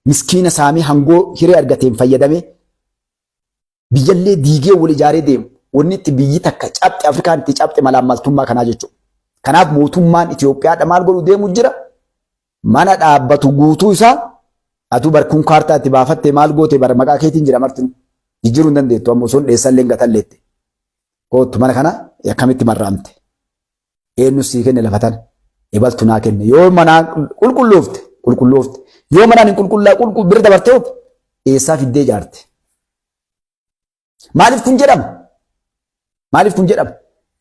miskiina saamee hangoo hiree argateen fayyadamee biyyallee diigee wal ijaaree deemu. Wanni itti biyyi takka cabxe Afrikaan itti cabxe malaammaltummaa kanaa jechuudha. Kanaaf mootummaan Itoophiyaadha maal godhu deemu jira? Mana dhaabbatu guutuu isaa atuu barkuun kaartaa itti baafatte maal goote bara maqaa keetiin jira martinu. Jijjiiruu hin dandeettu amma osoo hin dheessallee hin gatalleette. Koottu mana kana akkamitti marraamte? Eenyu sii kenne lafa tana? Ebaltu naa kenne. Yoo manaan qulqulloofte qulqulloofte. Yoo manaan hin qulqullaa qulqull bira dabartee hoo eessaa fiddee ijaarte? Maaliif kun jedhama? Maaliif kun jedhama?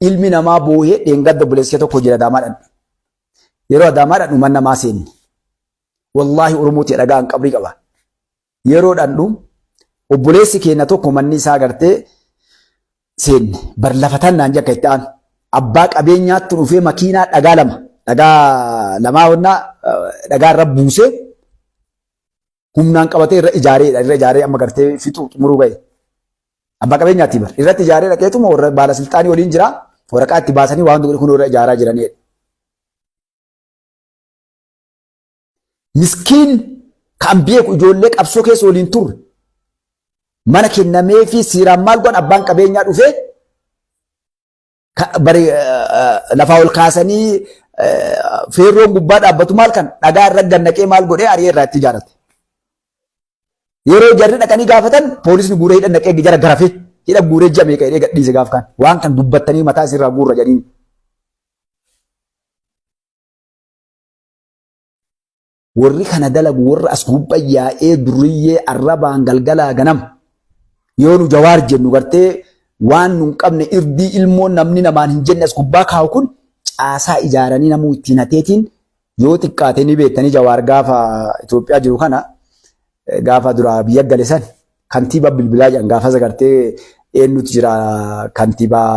Ilmi namaa boohee dheengadda obboleessa tokko jira daamaa dhandhe. Yeroo Adaamaa dhadhu mana namaa seenne. Wallaahi Oromoo ta'e dhagaan qabrii qaba. Yeroo dhandhu obboleessi keenya tokko manni isaa gartee seenne bar lafa tannaan jakka itti aanu. Abbaa qabeenyaatti dhufee makiinaa dhagaa lama dhagaa lamaa wannaa dhagaa irra buusee humnaan qabatee irra ijaaree irra ijaaree amma gartee fixuu xumuruu ga'e. Abbaa qabeenyaatti bar irratti ijaaree dhaqeetuma warra baala silxaanii waliin jira waraqaa itti baasanii waan kun irra ijaaraa jiranidha. Miskiin kan beeku ijoollee qabsoo keessa waliin turre mana kennamee fi seeraan maal godhan abbaan qabeenyaa dhufee lafaa ol kaasanii feerroon gubbaa dhaabbatu maal kan dhagaa irra gannaqee maal godhee ari'ee irraa itti ijaarate. Yeroo jarri dhaqanii gaafatan poolisni guuree hidhan dhaqee jara garafee hidha guuree ji'a meeqa hidhee gadhiise gaaf kaan waan kan dubbattanii mataa isirraa guurra jedhanii. Warri kana dalagu warra as gubba yaa'ee durriyyee arrabaan galgalaa ganama. Yoo nu jawaar jennu gartee waan nu hin qabne irdii ilmoon namni namaan hin jenne as gubbaa kaa'u kun caasaa ijaaranii namuu ittiin hateetiin yoo xiqqaate ni beektanii jawaar gaafa Itoophiyaa jiru kana gaafa duraa biyya gale san kantiibaa bilbilaa jedhan gaafas agartee eenyutu jira kantiibaa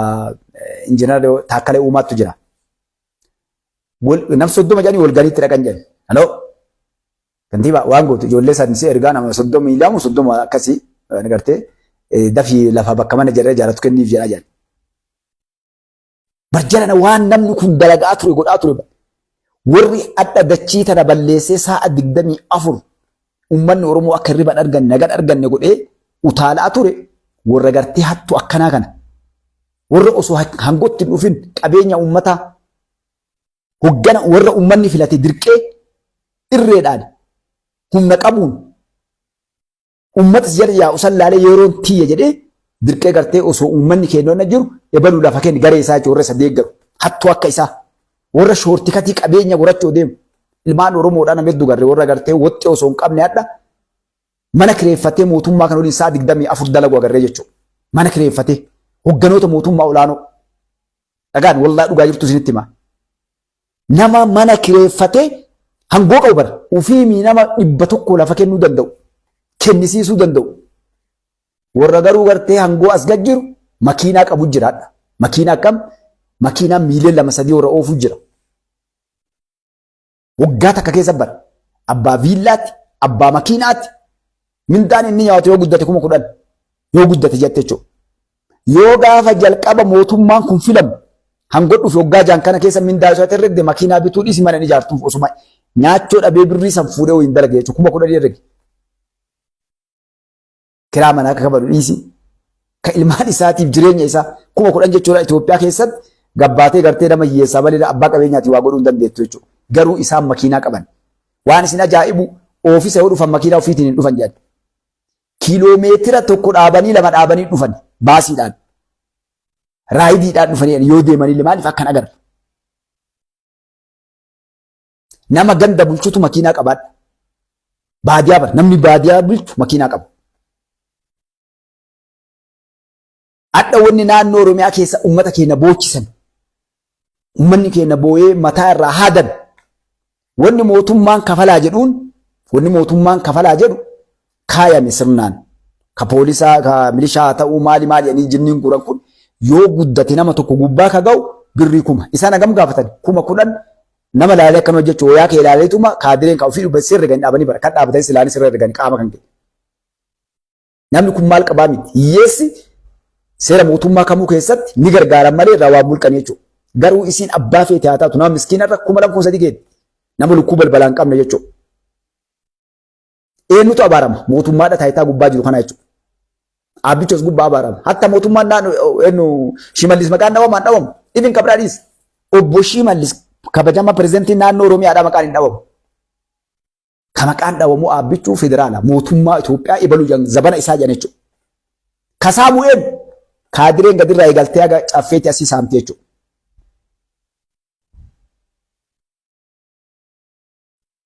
injiinar Taakkalee Uumaattu jira. Nam 30 jedhanii wal galiitti dhaqan jedhan. Haloo kantiibaa waan gootu ijoollee san si ergaa nama 32 30 akkasii agartee dafii lafa bakka mana jedhee ijaarratu kenniif jedhaa jedhan. Barjalana waan namni kun dalagaa ture godhaa ture. Warri adda dachii tana balleessee sa'a 24 uummanni Oromoo akka hirriba hin arganne nagan arganne godhee utaalaa ture warra gartee hattu akkanaa kana. Warra osoo hangootti hin dhufin qabeenya uummataa hoggana warra uummanni filate dirqee irreedhaan humna qabuun Uummata si jala yaa'u san laalee yeroon tiyya jedhee dirqee gartee osoo uummanni keenya jiru ebaluu lafa kenni garee isaa jechuun warra isa deeggaru hattuu akka isaa warra shoortikatii qabeenya gorachuu deemu ilmaan Oromoodhaa nama hedduu garree warra gartee woxxee osoo hin qabne hadha mana kireeffatee mootummaa kan waliin sa'a 24 dalagu agarree jechuudha. Mana kireeffatee hogganoota mootummaa olaanoo dhagaan wallaa dhugaa jirtu isinitti hima. Nama mana kireeffatee hangoo qabu bara ufii nama 100 lafa kennuu danda'u kennisiisuu danda'u. Warra garuu gartee hangoo as gad jiru makiinaa qabu jiraadha. Makiinaa akkam? Makiinaa miilee lama sadii warra oofu jira. Waggaa takka keessa bara abbaa viillaatti abbaa makiinaatti mindaan inni nyaatu yoo guddate 10,000 yoo guddate jette jechuudha. Yoo gaafa jalqaba mootummaan kun filamu hangoo dhufe waggaa jaan kana keessa mindaa isaa herregde makiinaa bituu dhiisi mana inni ijaartuuf osuma nyaachoo dhabee birrii san fuudhee waliin dalage jechuudha 10,000 herrege. Kiraa manaa akka kafalu dhiisi. Ka ilmaan isaatiif jireenya isaa 10,000 jechuudha Itoophiyaa keessatti gabbaatee gartee nama hiyyeessaa malee abbaa qabeenyaatii waa godhuu hin dandeettu jechuudha. Garuu isaan makiinaa qaban. Waan isin ajaa'ibu oofisa yoo dhufan makiinaa ofiitiin hin dhufan jedhan. Kiiloomeetira tokko dhaabanii lama dhaabanii dhufan baasiidhaan. Raayidiidhaan dhufanii yoo deemanillee maaliif akkan agarra. Nama ganda bulchutu makiinaa qabaadha. Baadiyaa bara namni baadiyaa bulchu makiinaa qaba. Hadha wanni naannoo Oromiyaa keessa uummata keenya boochisan. Uummanni keenya boo'ee mataa irraa haadan. Wanni mootummaan kafalaa jedhuun wanni mootummaan kafalaa jedhu kaayame sirnaan. Ka poolisaa, ka milishaa haa ta'uu maali maali jedhanii jinniin guuran kun yoo guddate nama tokko gubbaa ka ga'u birrii 1000. Isaan hagam gaafatan? 10,000 nama laalee akkanuma jechuun wayaa kee ilaaleetuma kaadireen ka ofii dhubba sirri gani dhaabanii bara kan dhaabatanii silaalee sirra ergani qaama kan kee. Namni kun maal qabaa miti. Hiyyeessi seera mootummaa kamuu keessatti ni gargaaran malee irraa waa mulqan jechuudha. Garuu isiin abbaa feete haa taatu nama miskiina irra 2000 3,000 keetti. Nama lukkuu balbalaa hin qabne jechuudha. Eenyutu abaarama? Mootummaadha taayitaa gubbaa jiru kana jechuudha. Aabbichos gubbaa abaarama. Hatta mootummaan naannoo eenyu Shimallis maqaan dhawamaan dhawamu. Ibin kabraa dhiis. Obbo Shimallis kabajama pirezidantii naannoo Oromiyaadhaa maqaan hin dhawamu. Ka maqaan dhawamu aabbichuu federaala mootummaa Itoophiyaa ebaluu jedhan zabana isaa jedhan jechuudha. Ka saamu eenyu? Kaadireen gadirraa eegaltee haga caffeetti asii saamte jechuudha.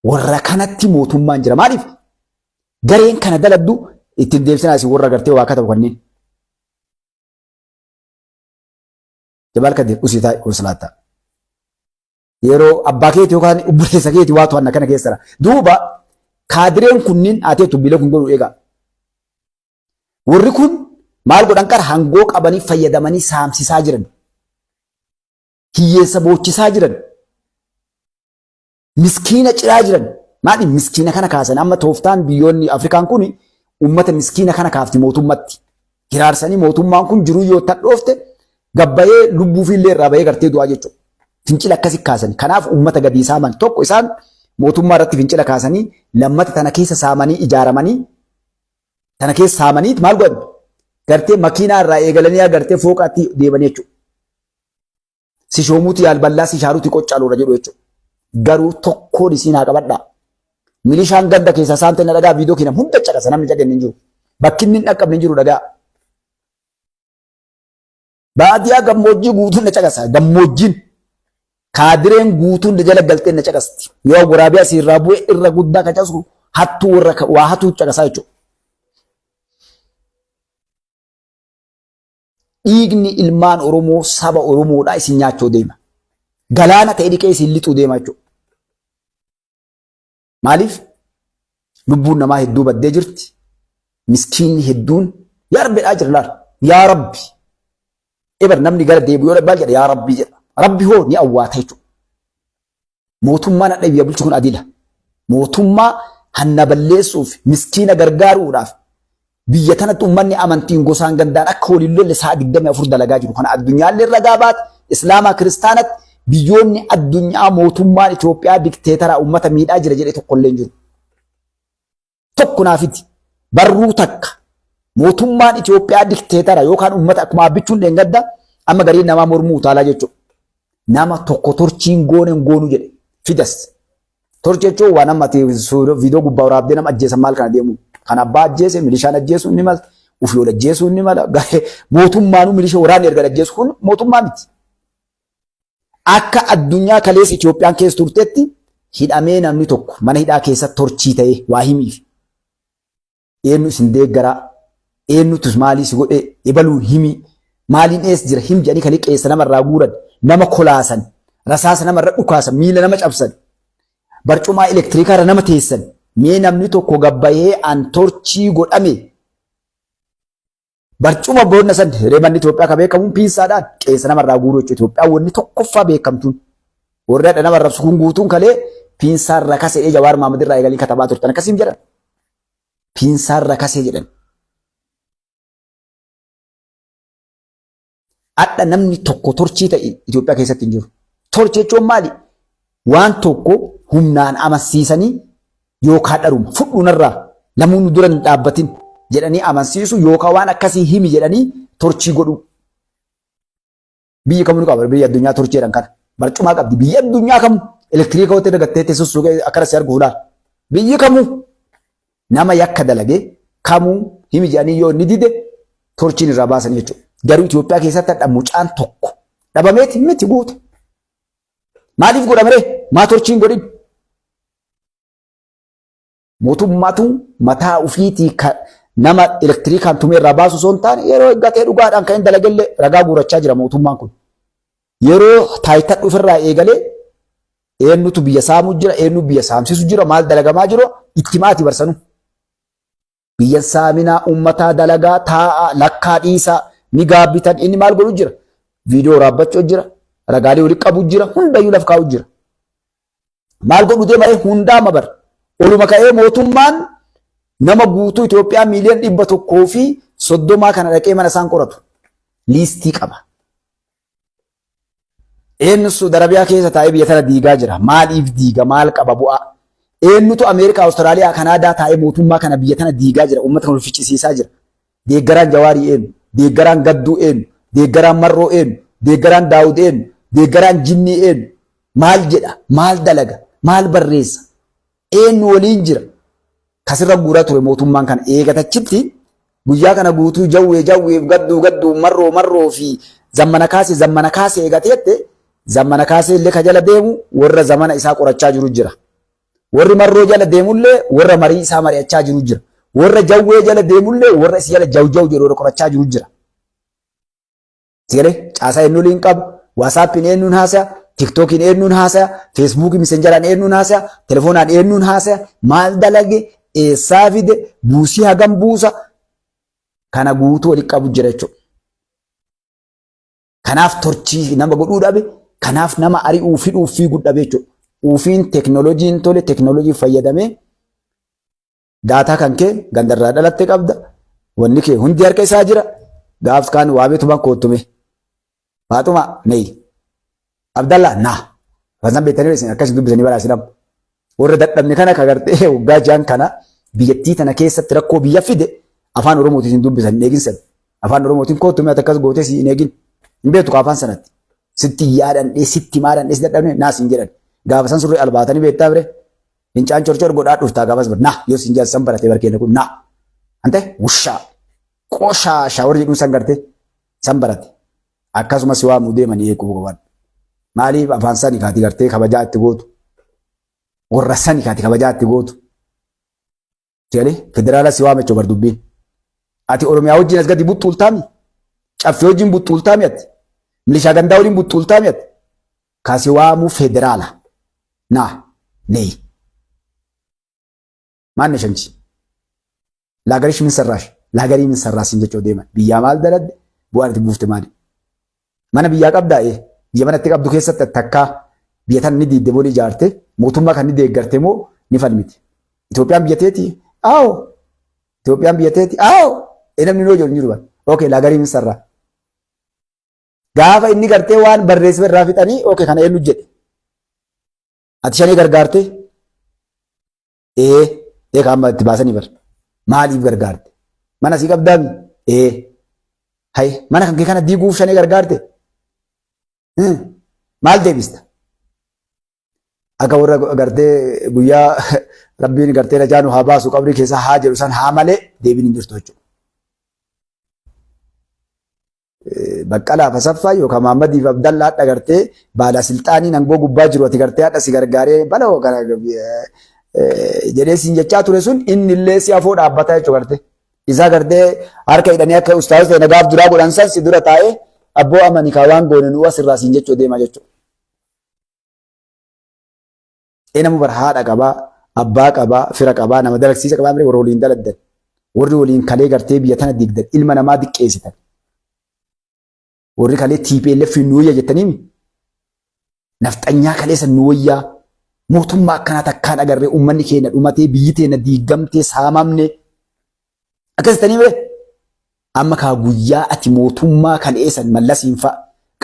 Warra kanatti mootummaan jira. Maaliif? Gareen kana daladdu ittiin deebisanii isin warra gartee waa katabu kanneen. Jabaal Kadir usii taa'e ol salaataa. Yeroo abbaa keeti yookaan obboleessa keeti waa to'anna kana keessara. Duuba kaadireen kunniin ati bilee kun godhu eegaa. Warri kun maal godhan qara hangoo qabanii fayyadamanii saamsisaa jiran. Hiyyeessa boochisaa jiran. Miskiina ciraa jiran. Maali miskiina kana kaasan amma tooftaan biyyoonni Afrikaan kun uummata miskiina kana kaafti mootummatti. Hiraarsanii mootummaan kun jiruu yoo tadhoofte gabbayee lubbuu fi illee irraa bahee gartee du'aa jechuudha. Fincila akkasi kaasan. Kanaaf uummata gadi saaman tokko isaan mootummaa irratti fincila kaasanii lammata tana keessa saamanii ijaaramanii tana keessa saamanii maal godhan? Gartee makiinaa irraa eegalanii gartee fooqaatti deemanii jechuudha. Si shoomuuti yaalballaa si shaaruuti qoccaaluudha jedhu jechuudha. Garuu tokkoon isiin haa qabadhaa. Milishaan ganda keessaa saamte na dhagaa viidiyoo keenan hunda caqasa namni dhageenye hin jiru. Bakki inni hin dhaqqabne hin jiru dhagaa. Baadiyaa gammoojjii guutuun na caqasa. Gammoojjiin kaadireen guutuun na jala galtee na caqasti. Yoo waraabee asii irraa bu'e irra guddaa kan caqasu hattuu warra waa hatuu caqasaa jechuudha. Dhiigni ilmaan Oromoo saba Oromoodhaa isin nyaachuu deema. Galaana ta'e dhiqee isin lixuu deema jechuudha. Maaliif? Lubbuun namaa hedduu baddee jirti. Miskiinni hedduun yaa Rabbi dhaa jira laal. Yaa Rabbi. Ebar namni gara deebi'u yoo maal jedha yaa Rabbi jedha. Rabbi hoo ni awwaata jechuudha. Mootummaan hadha biyya bulchu kun adila. Mootummaa hanna balleessuuf miskiina gargaaruudhaaf biyya tanatti uummanni amantiin gosaan gandaan akka waliin lolle sa'a 24 dalagaa jiru. Kana addunyaallee ragaa baate Islaamaa kiristaanatti biyyoonni addunyaa mootummaan Itoophiyaa dikteetaraa uummata miidhaa jira jedhee tokkollee hin jiru. Tokko naa fidi. Barruu takka. Mootummaan Itoophiyaa dikteetara yookaan uummata akkuma abbichuun dheengadda amma gariin namaa mormuu utaalaa jechuudha. Nama tokko torchiin goone hin goonu jedhe fidas. Torchi jechuun waan amma ati viidiyoo gubbaa waraabdee nama ajjeesan maal kana deemu. Kan abbaa ajjeese milishaan ajjeesuun ni mala. Ufii ol ajjeesuun ni mala. Mootummaanuu milisha waraanni erga ajjeesu kun mootummaa miti. Akka addunyaa kaleessa Itoophiyaan keessa turtetti hidhamee namni tokko mana hidhaa keessa torchii ta'ee waa himiif. Eenyu isin deeggaraa? Eenyutu maalii si godhee? Ebaluun himii. Maaliin eessa jira? Him jedhanii kan qeessa namarraa guuran, nama kolaasan, rasaasa namarra dhukaasan, miila nama cabsan, barcumaa elektiriikaarra nama teessan. Mee namni tokko gabbayee an torchii godhame Barcuma boonna san hiree manni Itoophiyaa kan beekamuun piinsaadhaan qeensa namarraa guuruu jechuudha. Itoophiyaan wanni tokkoffaa beekamtuun warri hadha nama arrabsu kun guutuun kalee piinsaan rakasee jedhee Jawaar Mahaammad irraa eegalii katabaa turtan akkasiin jedhan. Piinsaan rakasee jedhan. Hadha namni tokko torchii ta'e Itoophiyaa keessatti hin jiru. Torchii jechuun maali? Waan tokko humnaan amansiisanii yookaan dharuma fudhu narraa namuu nu dura hin dhaabbatin jedhanii amansiisu yookaan waan akkasii himi jedhanii torchii godhuu. Biyyi kamuu ni qaba biyya addunyaa torchii jedhan kana. Barcumaa qabdi biyyi addunyaa kamuu elektiriika watti dagattee teessoo akkana si arguuf laala. Biyyi kamuu nama yakka dalage kamuu himi jedhanii yoo inni dide torchiin irraa baasan jechuudha. Garuu Itoophiyaa keessatti hadha mucaan tokko dhabameeti miti guuta. Maaliif godhame ree? Maa torchiin godhin? Mootummaatu mataa ofiitii nama elektiriikaan tumee irraa baasu osoo hin taane yeroo eeggatee dhugaadhaan kan hin dalagellee ragaa guurachaa jira mootummaan kun. Yeroo taayitaa dhuferraa eegalee eenyutu biyya saamuu jira, eenyu biyya saamsisu jira, maal dalagamaa jiru itti maati barsanu. Biyya saaminaa uummataa dalagaa taa'aa lakkaa dhiisaa ni gaabbitan inni maal godhu jira. Viidiyoo waraabbachuu jira, ragaalee walitti qabu jira, hundayyuu laf kaa'u jira. Maal godhu deema ree hundaa mabar. Oluma ka'ee mootummaan nama guutuu Itoophiyaa miiliyoona 130 kana dhaqee mana isaan qoratu. Liistii qaba. Eenyu Suudi Arabiyaa keessa taa'ee biyya tana diigaa jira? Maaliif diiga? Maal qaba bu'aa? Eenyutu Ameerikaa, Awustiraaliyaa, Kanaadaa taa'ee mootummaa kana biyya tana diigaa jira? Uummata kana ficcisiisaa jira. Deeggaraan Jawaarii eenyu? Deeggaraan Gadduu eenyu? Deeggaraan Marroo eenyu? Deeggaraan Daawud eenyu? Deeggaraan Jinnii eenyu? Maal jedha? Maal dalaga? Maal barreessa? Eenyu waliin jira? Kasirra guuraa ture mootummaan kana eegatachitti guyyaa kana guutuu jawwee jawweef gadduu gadduu marroo marroo fi zammana kaasee zammana kaasee eegateette zammana kaasee illee ka jala deemu warra zamana isaa qorachaa jiru jira. Warri marroo jala deemullee warra marii isaa mari'achaa jiru jira. Warra jawwee jala deemullee warra isa jala jawjaw jedhu warra qorachaa jiru jira. Sigalee caasaa eenyu waliin qabu, waasaappiin eenyuun haasaya, TikTokiin eenyuun haasaya, Facebookii Messengeraan eenyuun haasaya, telefoonaan eenyuun haasaya, maal dalage, eessaa fide, buusii hagam buusa, kana guutuu walitti qabu jira jechuudha. Kanaaf torchii nama godhuu dhabe, kanaaf nama ari'uu fidhuu fiiguu dhabe jechuudha. Ufiin teknooloojiin tole teknooloojii fayyadamee data kan kee gandarraa dhalatte qabda. Wanni kee hundi harka isaa jira. Gaaf kaan waameetuma koottume. Faaxuma neyi. Abdallaa naa. Fasan beektanii isin akkasii dubbisanii badhaasidamu. Warra dadhabne kana ka gartee waggaa jaan kana biyyattii tana keessatti rakkoo biyya fide afaan Oromootiin hin dubbisan hin eegin san. Afaan Oromootiin koottume ati akkas gootee si hin eegin. Hin beektu ka afaan sanatti. Sitti yaadhandhee sitti maadhandhee si dadhabne naas hin jedhan. Gaafa san surree albaatanii beektaa bire. Fincaan corcor godhaa dhuftaa gaafas bar na yoo sin jaal san baratee barkeenya kun na. Ante wushaa qoshaashaa warri jedhuun san gartee san barate. Akkasumas si waamuu deemanii eeguu qaban. Maaliif afaan sani kaati gartee kabajaa itti gootu. Warra sani kaati kabajaa itti gootu. Jedhee federaala si waama jechuun bar dubbiin. Ati Oromiyaa wajjin as gadi buxxuultaami. Caffee wajjin buxxuultaami ati. Milishaa gandaa waliin buxxuultaami ati. Kasi waamuu federaala. Na neyi. Maanne shanchi. Laagarish min sarraash. Laagarii min sarraa siin jechuu deeman. Biyyaa maal daladde? Bu'aan itti buufte maali? Mana biyyaa qabdaa ee? Biyya manatti qabdu keessatti takkaa biyya tan ni diidde moo ni ijaarte? Mootummaa kan ni deeggarte moo ni falmite? Itoophiyaan biyya teeti? Aawo! Itoophiyaan biyya teeti? Aawo! Ee namni noo jedhu hin jiru bara. Okay, laagarii min sarraa. Gaafa inni gartee waan barreesse irraa fixanii okay kana eenyu jedhe? Ati shanee gargaarte? Ee, ee kan amma itti baasanii bar. Maaliif gargaarte? Mana sii qabdaami? Ee. Hay, mana kan kee kana diiguuf shanee gargaarte? Maal deebista? Akka warra gartee guyyaa rabbiin gartee najaa nu haa baasu qabrii keessa haa jedhu san haa malee deebiin hin jirtu jechuudha. Baqqalaa fi Asaffaa yookaan Mahammadiif Abdallaa hadha gartee baala silxaaniin aangoo gubbaa jiru ati gartee hadha si gargaaree baloo gara jedhee siin jechaa ture sun inni illee si afoo dhaabbataa jechuudha gartee. Isaa gartee harka hidhanii akka ustaaz ta'e nagaaf duraa godhan san si dura taa'ee abboo amani kaa waan goone nu asirraa siin jechuu deema jechuudha. Inamu bar haadha qabaa, abbaa qabaa, fira qabaa, nama dalagsiisa qabaa malee warra waliin daladdan. Warri waliin kalee gartee biyya tana diigdan ilma namaa diqqeessitan. Warri kalee TPLF nu wayya jettaniimi. Nafxanyaa kalee san nu wayyaa. Mootummaa akkanaa takkaan agarree uummanni keenya dhumatee biyyi teenya diigamtee saamamne. Akkas jettanii bee amma kaa guyyaa ati mootummaa kalee san mallasiin fa'a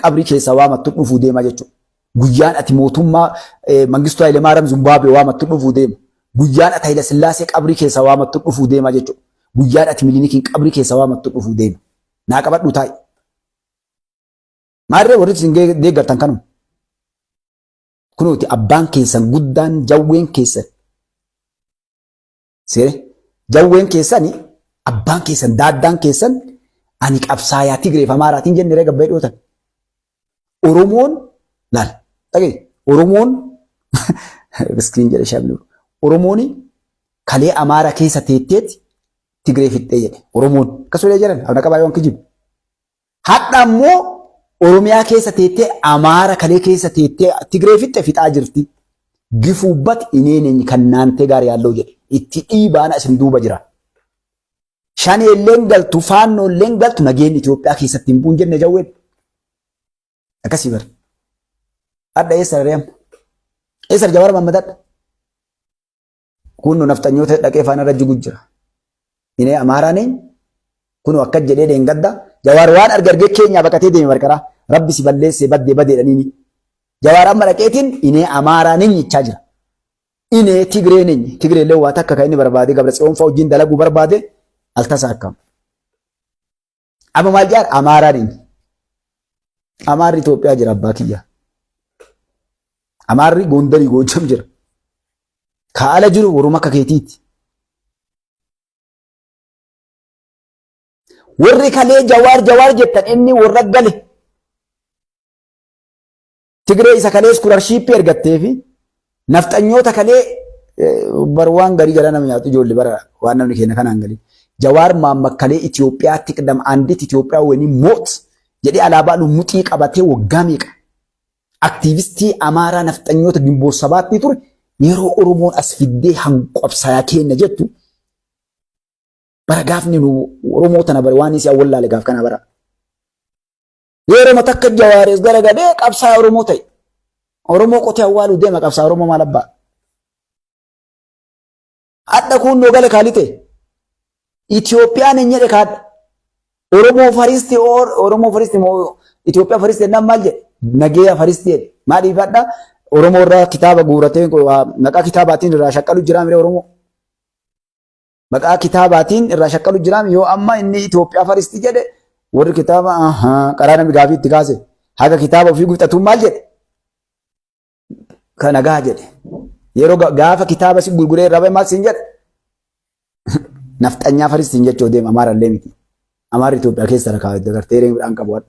qabrii keessa waamattu dhufuu deema jechuudha. Guyyaan ati mootummaa Mangistuu Hayilemaariyaam Zumbaabwee waamattu dhufuu deema. Guyyaan ati Hayila Sillaasee qabrii keessa waamattu dhufuu deema jechuudha. Guyyaan ati Minilikiin qabrii keessa waamattu dhufuu deema. Naa qabadhu taa'i. Maarree warri isin deeggartan kanuma. Kunuuti abbaan keessan guddaan jawween keessan. Seere jawween keessani abbaan keessan daaddaan keessan ani qabsaayaa Tigreef Amaaraatiin jenne ree gabbee dhiyootan. Oromoon laal dhagaye Oromoon miskiin jedhe shabni Oromoon kalee Amaara keessa teetteeti Tigree fixxee jedhe Oromoon akkasuma jedhan abna qabaa yoon kijibu. Hadha ammoo Oromiyaa keessa teettee Amaara kalee keessa teettee Tigree fixxe fixaa jirti. Gifuubbat ineeneny kan naantee gaar yaalloo jedhe. Itti dhiibaana isin duuba jira. Shaneelleen galtu faannoolleen galtu nageenyi Itoophiyaa keessatti hin bu'un jenne jawween. Akkasii bara. Hadha eessa ree amma? Eessa Jawaar Mahammad hadha? Kunno nafxanyoota dhaqee faana irra jigu jira. Inee Amaaraa neen kunoo akka jedhee dheengadda Jawaar waan arge argee keenyaa baqatee deeme barqaraa rabbi si balleessee baddee badee dhaniini. Jawaar amma dhaqeetiin inee Amaaraa neen jechaa jira. Inee Tigree neen Tigree illee waa takka kan inni barbaade Gabra Tsiyoon fa'a wajjin dalaguu barbaade altasa akkam. Amma maal jedhaan Amaaraa neen. Amaarri Itoophiyaa jira abbaa kiyya. Amaarri Gondarii Goojjam jira. Ka ala jiru waruma akka keetiiti. Warri kalee jawaar jawaar jettan inni warra gale. Tigree isa kalee iskularshiippii ergattee fi nafxanyoota kalee bar waan garii gara nama nyaatu ijoollee bara waan namni keenya kanaan galii. Jawaar Mahammad kalee Itoophiyaa tiqdam andit Itoophiyaa wani moot jedhee alaabaa lummuxii qabatee waggaa meeqa. Aktiivistii Amaaraa nafxanyoota Ginboot Sabaattii ture yeroo Oromoon as fiddee hanqabsayaa kenna jettu bara gaafni nu Oromoo tana bare waan isii awwallaale gaaf kana bara. Yeroo takka Jawaaris garagalee qabsaa Oromoo ta'e. Oromoo qotee awwaaluu deema qabsaa Oromoo maal abbaa. Hadha kuunnoo gale kaalite. Itoophiyaan hin jedhe kaadha. Oromoo faristi Oromoo faristi moo Itoophiyaa faristi jennaan maal jedhe? Nageeya faristi jedhe. Maaliif hadha Oromoo irraa kitaaba guuratee maqaa kitaabaatiin irraa shaqqalu jiraa mire Oromoo. Maqaa kitaabaatiin irraa shaqqalu jiraa yoo amma inni Itoophiyaa faristi jedhe warri kitaaba qaraa namni gaafii itti kaase haga kitaaba ofii guuttatuun maal jedhe? Kana gaha jedhe. Yeroo gaafa kitaaba si gurguree irraa bahe maal siin jedhe? Nafxanyaa faristiin jechuu deema Amaarallee miti. Amaarri Itoophiyaa keessa rakaa gartee midhaan qabu hadha.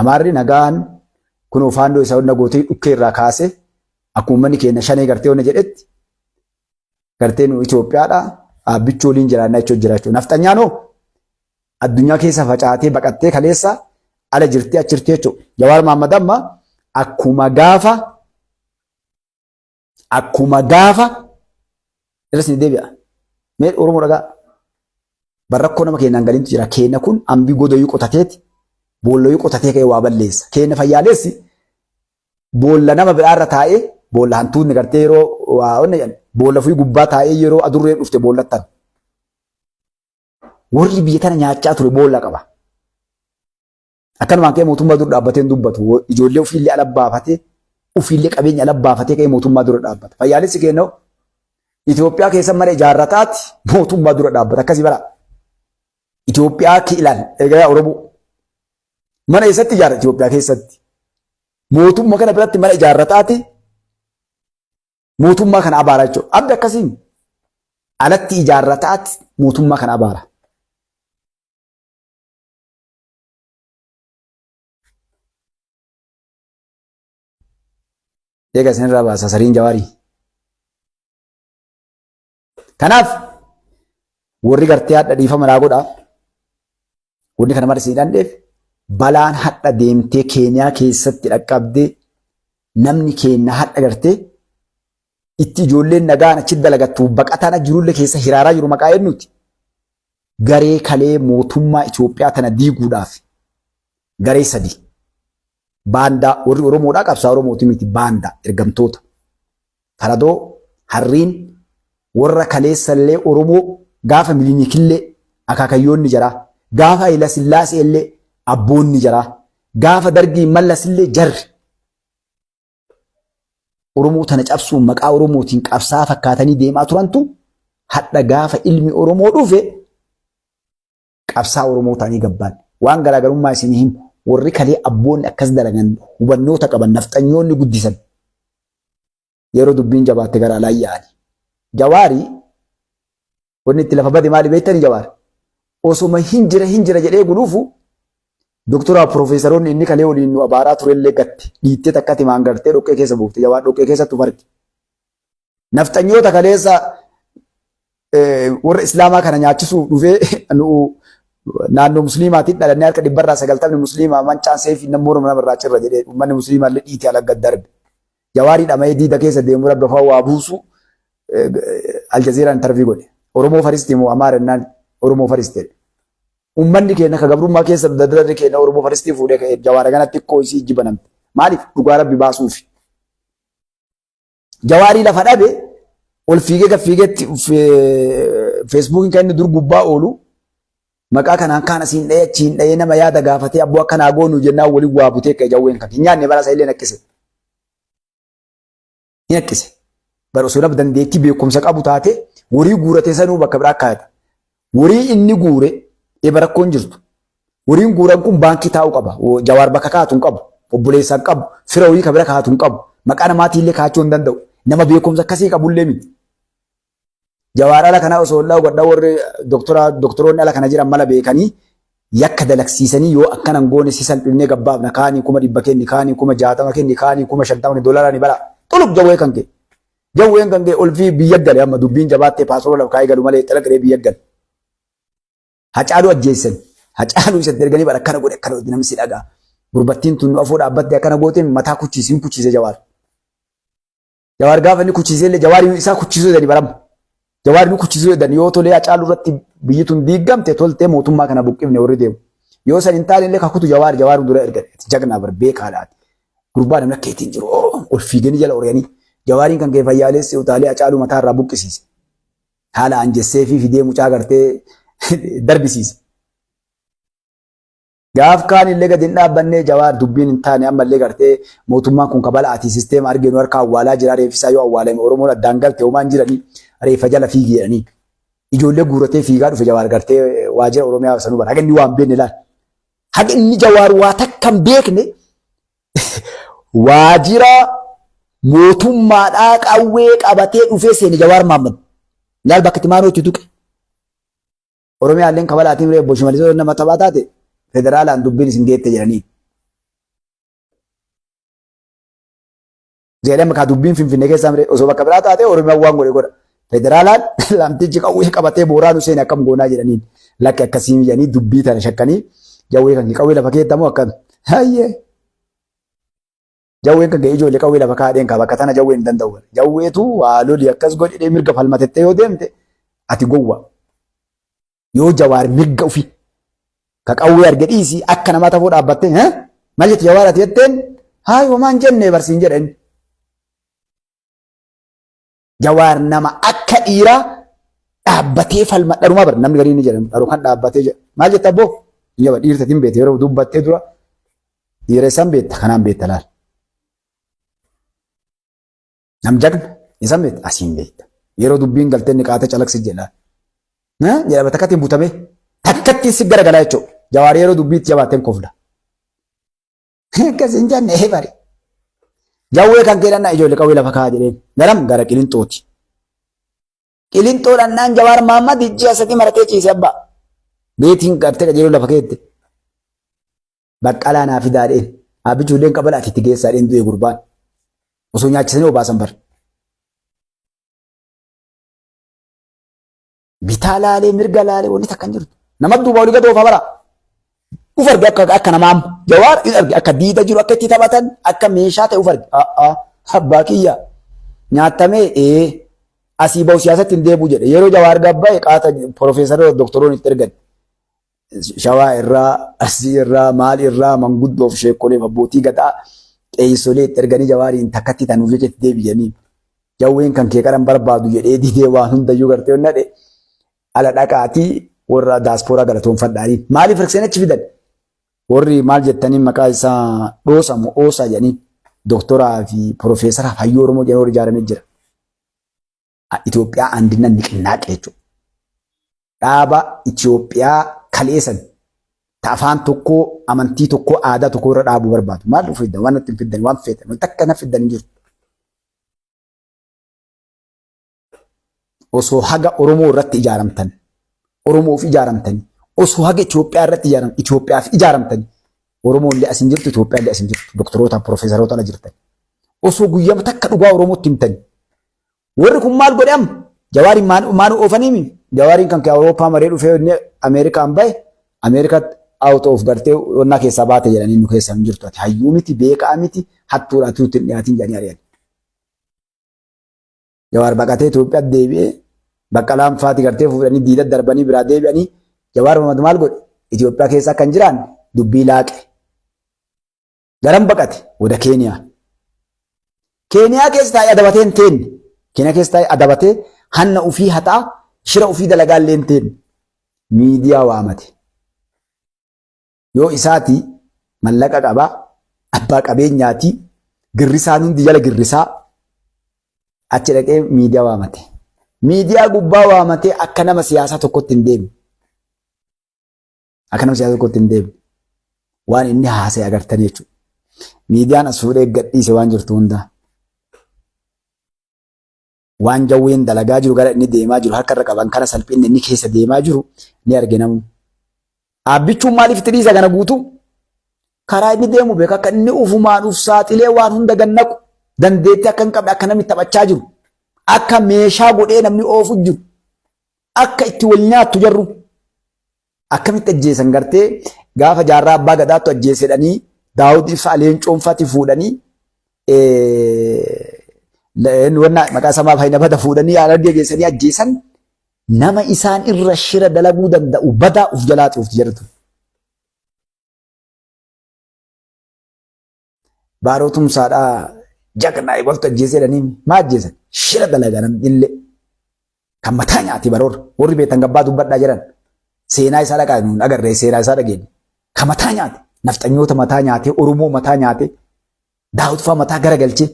Amaarri nagaan kunoo faandoo isa hunda gootee dhukkee irraa kaase akkuma uummanni keenya shanee gartee hunda jedhetti gartee nu Itoophiyaadha dhaabbichuu waliin jiraannaa jechuu jiraachuu. Nafxanyaan hoo addunyaa keessa facaatee baqattee kaleessa ala jirtee achi jirtee jechuudha. Jawaar Mahaammad amma akkuma gaafa irra isin deebi'a. Mee Oromoo dhagaa. Barrakkoo nama keenyaan galiintu jira. Keenya kun ambii godoyuu qotateeti boolloyuu qotatee ka'ee waa balleessa. Keenya fayyaaleessi boolla nama biraarra taa'ee boolla hantuunni gartee yeroo waa onna jedhan boolla ofii gubbaa taa'ee yeroo adurreen dhufte boollattan. Warri biyya tana nyaachaa ture boolla qaba. Akkanumaan ka'ee mootummaa dura dhaabbatee hin dubbatu. Ijoollee ofiillee ala baafatee ofiillee qabeenya ala baafatee ka'ee mootummaa dura dhaabbata. Fayyaalessi keenya Itoophiyaa keessa mana ijaarrataati mootummaa dura dhaabbata. Akkasii bara. Itoophiyaa ilaal egaa Oromoo. Mana eessatti ijaarra Itoophiyaa keessatti? Mootummaa kana biratti mana ijaarrataati mootummaa kana abaara jechuudha. Abdi akkasiin alatti ijaarrataati mootummaa kana abaara. Eega isinirraa baasa sariin jawaarii. Kanaaf warri gartee hadha dhiifama naa godhaa. Wanni kana mara isin dhandheef balaan hadha deemtee Keeniyaa keessatti dhaqqabdee namni keenya hadha gartee itti ijoolleen nagaan achi dalagattu baqataan achi jirullee keessa hiraaraa jiru maqaa eenyuti? Garee kalee mootummaa Itoophiyaa tana diiguudhaaf garee sadi. Baandaa warri Oromoodhaa qabsaa Oromooti miti baandaa ergamtoota. Faradoo harriin warra kaleessallee Oromoo gaafa Milinikillee akaakayyoonni jaraa gaafa Hayila Sillaaseellee abboonni jaraa gaafa Dargii Mallasillee jarri Oromoo tana cabsuun maqaa Oromootiin qabsaa fakkaatanii deemaa turantu hadha gaafa ilmi Oromoo dhufe qabsaa Oromoo ta'anii gabbaan. Waan garaagarummaa isin himu warri kalee abboonni akkas dalagan hubannoota qaban nafxanyoonni guddisan yeroo dubbiin jabaatte gara alaa yaa'ani. Jawaari wanni itti lafa bade maali beektanii Jawaar? Osoma hin jira hin jira jedhee guluufu doktoraa piroofeesaroonni inni kalee waliin nu abaaraa turellee gatte dhiittee takka timaan gartee dhoqqee keessa buufte Jawaar dhoqqee keessatti uf arge. Nafxanyoota kaleessa warra islaamaa kana nyaachisuuf dhufee nu naannoo musliimaatiin dhalannee harka 90% musliimaa mancaan seefii nama morma namarraa cirra jedhee uummanni musliimaa illee dhiitee ala gad darbe. Jawaarii dhama'ee diida keessa deemu rabbi afaan waa buusu Aljazeeraan interview godhe. Oromoo faristi moo Amaara jennaan Oromoo faristi jedhe. Uummanni keenya ka gabrummaa keessa dardarri keenya Oromoo faristii fuudhee ka'ee Jawaara kanatti xiqqoo isii ijji banamte. Maaliif dhugaa rabbi baasuufi. Jawaarii lafa dhabe ol fiigee gad fiigeetti feesbuukiin kan inni dur gubbaa oolu maqaa kanaan kaan asiin dha'ee achiin dha'ee nama yaada gaafatee abboo akkanaa goonu jennaan waliin waa butee ka'e jawween kan hin nyaanne bara isa illee naqqise. Hin naqqise. Bara osoo nama dandeettii beekumsa qabu taate horii guuratee sanuu bakka biraa kaayata. Horii inni guure eeba rakkoon jirtu. Horiin guuran kun baankii taa'uu qaba. Jawaar bakka kaa'atu hin qabu. Obboleessa hin qabu. Fira horii kan bira kaa'atu hin qabu. Maqaa namaatiin illee kaa'achuu hin danda'u. Nama beekumsa akkasii qabullee miti. Jawaar ala kana osoo hin godhaa warri doktoroonni ala kana jiran mala beekanii yakka dalagsiisanii yoo akkana hin goone si salphifnee gabbaafna kaanii 100,000 kenni kaanii 60,000 kenni kaanii 50,000 kenni doolaaraan bara xulub jawwee kan kee. Jawween kan kee olfii biyya gale amma dubbiin jabaattee paasoora lafa kaa'ee galu malee xala galee biyya gale. Hacaaluu ajjeessan. Hacaaluu isatti erganii bara akkana godhe akkana godhe namni si dhagaa. Gurbattiin tun nu afoo dhaabbattee akkana gooteen mataa kuchiisi hin kuchiise Jawaar. Jawaar gaafa inni kuchiisee illee Jawaar isaa kuchiisuu jedhanii barama. Jawaar nu kuchiisuu jedhan yoo tolee Hacaaluu irratti biyyi tun diigamte toltee mootummaa kana buqqifne warri deemu. Yoo san hin taane illee kakutu Jawaar Jawaar dura ergan. Jagnaa bar beekaadha. Gurbaa namni akka keetiin jiru ol fiiganii jala ori'anii Jawaariin kan kee fayyaaleessi utaalee Hacaaluu mataa irraa buqqisiise. Haala anjessee fi fidee mucaa gartee darbisiise. Gaaf kaan illee gadi hin dhaabbannee Jawaar dubbiin hin taane ammallee gartee mootummaan kun kabala ati sisteema arginu harka awwaalaa jira reeffisaa yoo awwaalame Oromoon addaan galte homaan jiranii reeffa jala fiigi jedhanii. Ijoollee guuratee fiigaa dhufe Jawaar gartee waajjira Oromiyaa sanuu bara haga inni waan beekne laal. Haga inni Jawaar waa takka hin beekne waajjira mootummaadhaa qawwee qabatee dhufee seene Jawaar Mahaammad. Laal bakka itti maanoo itti tuqe. Oromiyaalleen kabalaatiin ree obbo Shimallis nama taphaa taate federaalaan dubbiin isin geette jedhanii. Jedhama kaa dubbiin Finfinnee keessaa miree osoo bakka biraa taate Oromiyaan waan godhe godha. Federaalaan lamtichi qawwee qabatee booraa nu seene akkam goonaa jedhaniin lakki akkasii jedhanii dubbii tana shakkanii jawwee kan qawwee lafa keettamoo akkam. Hayyee. Jawween kan ga'e ijoollee qawwee lafa kaadheen kaa bakka tana jawween hin danda'u. Jawweetu waa loli akkas godhee mirga falmatettee yoo deemte ati gowwa. Yoo Jawaar mirga ofii ka qawwee arge dhiisii akka namaa tafoo dhaabbattee hee maal jette Jawaar ati jetteen haay homaan jenne barsiin jedhan. Jawaar nama akka dhiiraa dhaabbatee falma dharumaa bar namni gariin ni jedhan dharu kan dhaabbatee jedha maal jetta abboo hin jaba dhiirta tin beekte yeroo dubbattee dura dhiira isaan beekta kanaan beekta laal. Nam jagna isan beekta asiin beekta. Yeroo dubbiin galtee inni qaata calaqsi jedha. Jedhama takkatti hin butamee takkatti si garagalaa jechuudha. Jawaar yeroo dubbiitti jabaateen kofla. Akkas hin jenne ee bari. Jawwee kan kee dhannaa ijoollee qawwee lafa kaa'aa jedheen. Garam gara qilinxooti. Qilinxoo dhannaan Jawaar Mahaammad ji'a sadii maratee ciise abbaa. Beetiin gartee qajeeluu lafa keette. Baqqalaa naa fidaa dheen. Abbichuulleen qabala ati itti geessaa dheen du'e gurbaan. Osoo nyaachisanii obaasan bar. Bitaa laalee mirga laalee wanni takka hin jirtu. Nama duuba olii gad oofaa bara. Uf arge akka akka namaa amma. Jawaar in arge akka diida jiru akka itti taphatan akka meeshaa ta'e uf arge. A'aa abbaa kiyya nyaatamee ee asii bahu siyaasatti hin deebi'u jedhe. Yeroo Jawaar gabba'e qaata piroofeesarri doktoroon itti ergan. Shawaa irraa, Arsii irraa, maal irraa manguddoof sheekoleef abbootii gadaa qeeysolee itti erganii Jawaariin takkatti tanuuf jecha itti deebi'anii. Jawween kan kee qaran barbaadu jedhee didee waan hundayyuu gartee onnadhe ala dhaqaatii warra daaspooraa galatoonfadhaanii. Maaliif rikseen achi fidan? Warri maal jettanii maqaa isaa dhoosamu oosaa jedhanii doktoraa fi piroofeesara hayyuu Oromoo jedhanii warri ijaaramee jira. Itoophiyaa Andinnat Niqinnaaqee jechuudha. Dhaaba Itoophiyaa kaleessan ta afaan tokkoo, amantii tokkoo, aadaa tokkoo irra dhaabuu barbaadu. Maal dhufu fiddan? Waan natti hin fiddan, waan feetan, wanti akka na fiddan hin jiru. Osoo haga Oromoo irratti ijaaramtan, Oromoof ijaaramtanii, osoo haga Itoophiyaa irratti ijaaramtan, Itoophiyaaf ijaaramtanii, Oromoo illee as hin jirtu, Itoophiyaa illee as hin jirtu, doktoroota, piroofeesaroota ala jirtan. Osoo guyyaa takka dhugaa Oromootti himtanii, Warri kun maal godhe amma? Jawaariin maal oofaniimi? Jawaariin kan kee Awurooppaa maree dhufee inni Ameerikaan bahe Ameerikaatti out of gartee wannaa keessaa baate jedhanii nu keessaa hin jirtu ati hayyuu miti beekaa miti hattuudha ati nutti hin dhiyaatin jedhanii ari'an. Jawaar baqatee Itoophiyaatti deebi'ee Baqqalaan faati gartee fuudhanii diida darbanii biraa deebi'anii Jawaar Mahmad maal godhe? Itoophiyaa keessa akka hin jiraanne dubbii laaqe. Garam baqate? Wada Keeniyaa. Keeniyaa keessa taa'ee adabatee hin teenne. Keeniyaa keessa taa'ee adabatee hanna ufii haxaa shira ufii dalagaa illee hin teenne. Miidiyaa waamate. Yoo isaati mallaqa qabaa, abbaa qabeenyaati, girrisaan hundi jala girrisaa achi dhaqee miidiyaa waamate. Miidiyaa gubbaa waamatee akka nama siyaasaa tokkotti hin deemne. Akka nama siyaasa tokkotti hin deemne. Waan inni haasa'e agartanii jechuudha. Miidiyaan as fuudhee gadhiise waan jirtu hundaa. Waan jawween dalagaa jiru gara inni deemaa jiru harka irra qaban kana salphinni inni keessa deemaa jiru ni arginamu. Aabbichuun maaliif itti dhiisa kana guutuu? Karaa inni deemu beeka akka inni ufumaan uf saaxilee waan hunda gannaqu dandeettii akka hin qabne akka namni taphachaa jiru akka meeshaa godhee namni oofu jiru akka itti wal nyaattu jarru. Akkamitti ajjeesan gartee gaafa jaarraa abbaa gadaattu ajjeesedhanii Daawud Ibsaa Leencoon fati fuudhanii wanna maqaa isaa maaf hayna fuudhanii Harargee geessanii ajjeesan nama isaan irra shira dalaguu danda'u badaa uf jalaa xuufti jedhatu. Baaroo Tumsaadhaa jagnaa ebaltu ajjeesee jedhanii maa ajjeesan? Shira dalagaa namni illee. Kan mataa nyaate baroor warri beektan gabbaa dubbadhaa jedhan seenaa isaa dhaqaa nuun agarree seenaa isaa dhageenye. Kan mataa nyaate nafxanyoota mataa nyaate Oromoo mataa nyaate Daawit fa'aa mataa garagalchee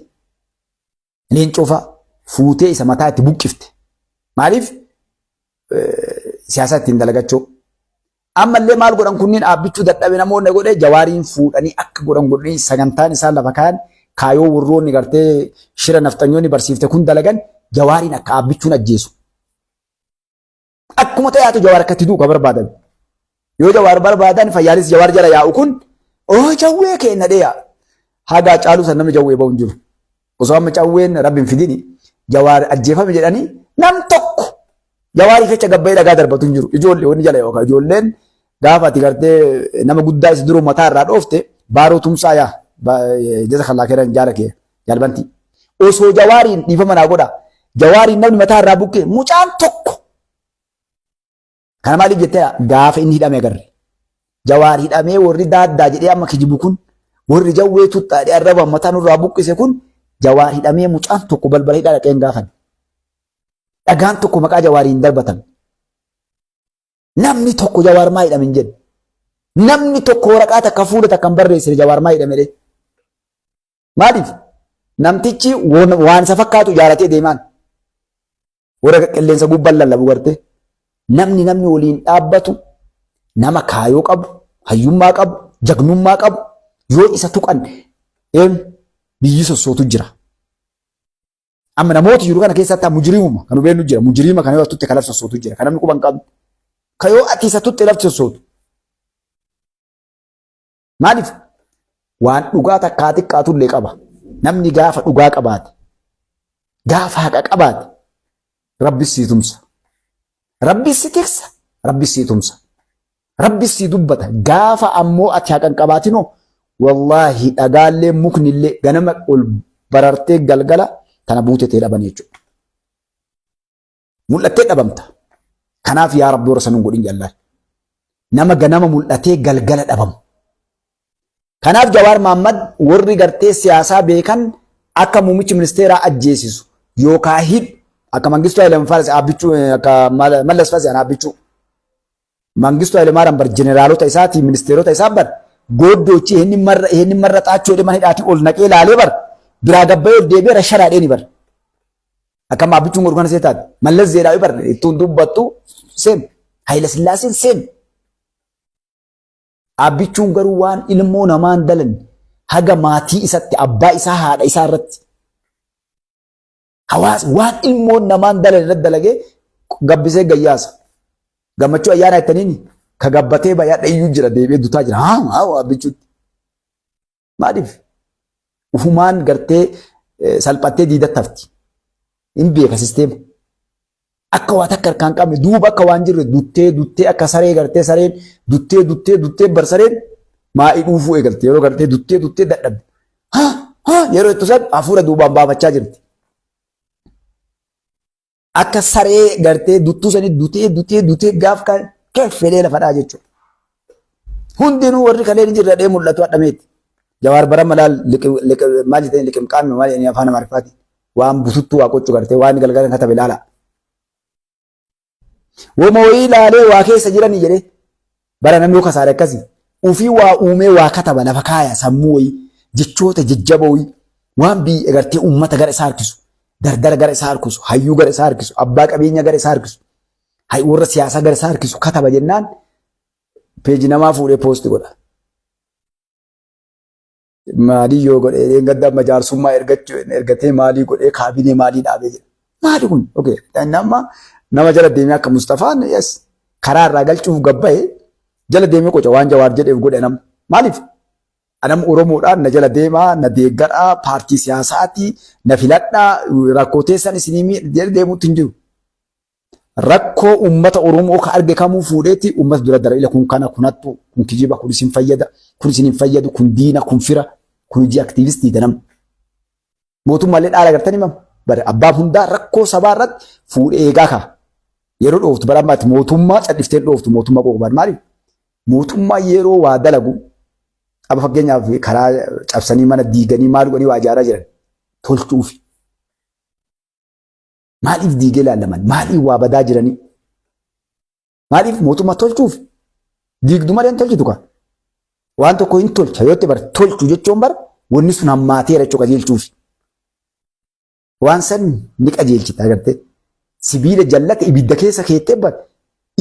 Leencoo fa'aa fuutee isa mataa itti buqqifte. Maaliif siyaasa ittiin dalagachuu. Ammallee maal godhan kunniin dhaabbichuu dadhabe namoonni godhee Jawaariin fuudhanii akka godhan godhanii sagantaan isaan lafa kaayan kaayoo warroonni gartee shira nafxanyoonni barsiifte kun dalagan Jawaariin akka dhaabbichuun ajjeesu. Akkuma ta'e Jawaar akka itti du'u ka barbaadan. Yoo Jawaar barbaadan fayyaanis Jawaar jala yaa'u kun oo jawwee keenna dheeya. Hagaa caaluu san namni jawwee ba'u hin jiru. Osoo amma cawween rabbi hin fidini Jawaar ajjeefame jedhanii nam tokko Jawaariif jecha gabbayee dhagaa darbatu hin jiru. Ijoollee wanni jala yookaan ijoolleen gaafa ati gartee nama guddaa isa duruu mataa irraa dhoofte Baaroo Tumsaa yaa jaza kallaa keeran jaala kee jaalbantii. Osoo Jawaariin dhiifama naa godha. Jawaariin namni mataa irraa buqqee mucaan tokko Kana maaliif jettee gaafa inni hidhame agarre. Jawaar hidhamee warri daaddaa jedhee amma kijibu kun warri jawwee tuxxaadhee arraba mataa nurraa buqqise kun Jawaar hidhamee mucaan tokko balbala hidhaa dhaqee hin gaafan. Dhagaan tokko maqaa Jawaarii hin darbatan. Namni tokko Jawaar maa hidhame hin jedhu. Namni tokko waraqaa takka fuula takka hin barreessine Jawaar maa hidhame jedhee. Maaliif? Namtichi waan isa fakkaatu ijaaratee deemaan. Warra qilleensa gubbaan lallabu gartee. Namni namni waliin dhaabbatu nama kaayoo qabu, hayyummaa qabu, jagnummaa qabu yoo isa tuqan biyyi sossootu jira. Amma namoota jiru kana keessatti mujiriimuma kan hubennu jira. Mujiriima kana yoo tutte kan lafti sossootu jira. Kan namni quba hin qabne. Kan yoo ati isa tutte lafti sossootu. Maaliif? Waan dhugaa takkaa xiqqaatullee qaba. Namni gaafa dhugaa qabaate, gaafa haqa qabaate, Rabbi sii tumsa. Rabbi si tiksa, Rabbi sii tumsa. Rabbi sii dubbata. Gaafa ammoo ati haqa hin qabaatinoo, wallaahi dhagaallee muknillee ganama ol barartee galgala tana buutetee dhaban jechuudha. Mul'attee dhabamta. Kanaaf yaa Rabbi warra sanuun godhin jallaal. Nama ganama mul'atee galgala dhabamu. Kanaaf Jawaar Mahaammad warri gartee siyaasaa beekan akka muummichi ministeeraa ajjeesisu yookaa hidhu akka Mangistuu Hayilamaariyaam Abbichuu akka Mallas Faasiyaan Abbichuu. Mangistuu Hayilamaariyaam bar jeneraalota isaatii ministeerota isaa bar gooddoochi inni marra inni marra xaachuu jedhee mana hidhaatii ol naqee laalee bar biraa gabbayee ol deebi'ee rasharaa dheeni bar. Akkam Abbichuun godhu kana seetaati. Mallas Zeenaawii bar ittuun dubbattu seem. Hayila Sillaaseen seem. Abbichuun garuu waan ilmoo namaan dalan haga maatii isatti abbaa isaa haadha isaa irratti hawaasa waan ilmoon namaan dalan irratti dalagee gabbisee gayyaasa. Gammachuu ayyaana jettaniin ka gabbatee bayadha iyyuu jira deebi'ee dutaa jira. Haa haa Abbichuutti. Maaliif? Ufumaan gartee salphattee diidatti hafti. Hin beeka sisteema. Akka waa takka harkaan qabne duuba akka waan jirre duttee duttee akka saree gartee sareen duttee duttee duttee bar sareen maa'ii dhuufuu eegalte yeroo gartee duttee duttee dadhabde. Haa haa yeroo itti san hafuura duubaan baafachaa jirti. Akka saree gartee duttuu sanii dutee dutee dutee gaaf kan fedhee lafa dhaa jechuudha. Hundinuu warri kalee ni jirra dhee mul'atu hadhameeti. Jawaar bara malaal maal jettanii liqimqaame maal jedhanii afaan Amaariffaatiin waan bututtuu waa qochu gartee waan galgala katabe ilaala. Woma wayii ilaalee waa keessa jiranii jedhee bara namni yoo kasaare akkasii ufii waa uumee waa kataba lafa kaaya sammuu wayii jechoota jajjaboo wayii waan biyya gartee uummata gara isaa harkisu dardara gara isaa harkisu hayyuu gara isaa harkisu abbaa qabeenya gara isaa harkisu warra siyaasaa gara isaa harkisu kataba jennaan peeji namaa fuudhee poosti godha. Maalii yoo godhee dheengadda amma jaarsummaa ergachuu ergatee maalii godhee kaabinee maalii dhaabee jedha. Maali kun? Okay. Nama nama jala deemee akka Mustafaan yes karaa irraa galchuuf gabbaye jala deemee qoca waan Jawaar jedheef godhe nama. Maaliif? Anam Oromoodhaan na jala deemaa, na deeggaraa, paartii siyaasaati, na filadhaa, rakkoo teessan isinii jala deemuutti hin jiru. Rakkoo uummata Oromoo ka arge kamuu fuudheeti uummata dura dara ila kun kana kunattu kun kijiba kun isin fayyada Kun isin hin fayyadu, kun diina, kun fira, kun hojii aktiivistii nama. Mootummaallee dhaala gartanii mama. Bara abbaan hundaa rakkoo sabaa irratti fuudhee eegaa kaa. Yeroo dhooftu bara ammaatti mootummaa cadhiftee dhooftu mootummaa qoqqoban maaliif? Mootummaa yeroo waa dalagu amma fakkeenyaaf karaa cabsanii mana diiganii maal godhanii waa ijaaraa jiran tolchuufi. Maaliif diigee laallaman? Maaliif waa badaa jiranii? Maaliif mootummaa tolchuuf? Diigdu malee hin tolchitu kaa. Waan tokko hin tolcha yoo ta'e bar tolchu jechuun bar wanni sun hammaateera jechuu qajeelchuuf. Waan san ni qajeelchita agartee. Sibiila jallate ibidda keessa keettee bar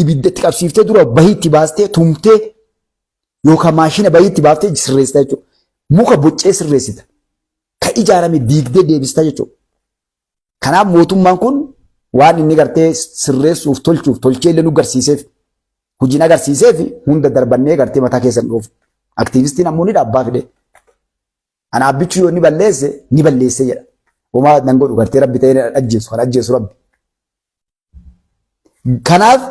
ibidda itti qabsiiftee dura bahii itti baastee tumtee yookaan maashina bahii itti baaftee sirreessita jechuudha. Muka boccee sirreessita. Ka ijaarame diigdee deebista jechuudha. Kanaaf mootummaan kun waan inni gartee sirreessuuf tolchuuf tolchee illee nu garsiiseef hojiin agarsiiseef hunda darbannee gartee mataa keessan dhoofu. Aktiivistiin ammoo ni dhaabbaa fide. Ana abbichuu yoo inni balleesse ni balleesse jedha. Homaa nan godhu gartee rabbi ta'ee ajjeesu kan ajjeesu rabbi. Kanaaf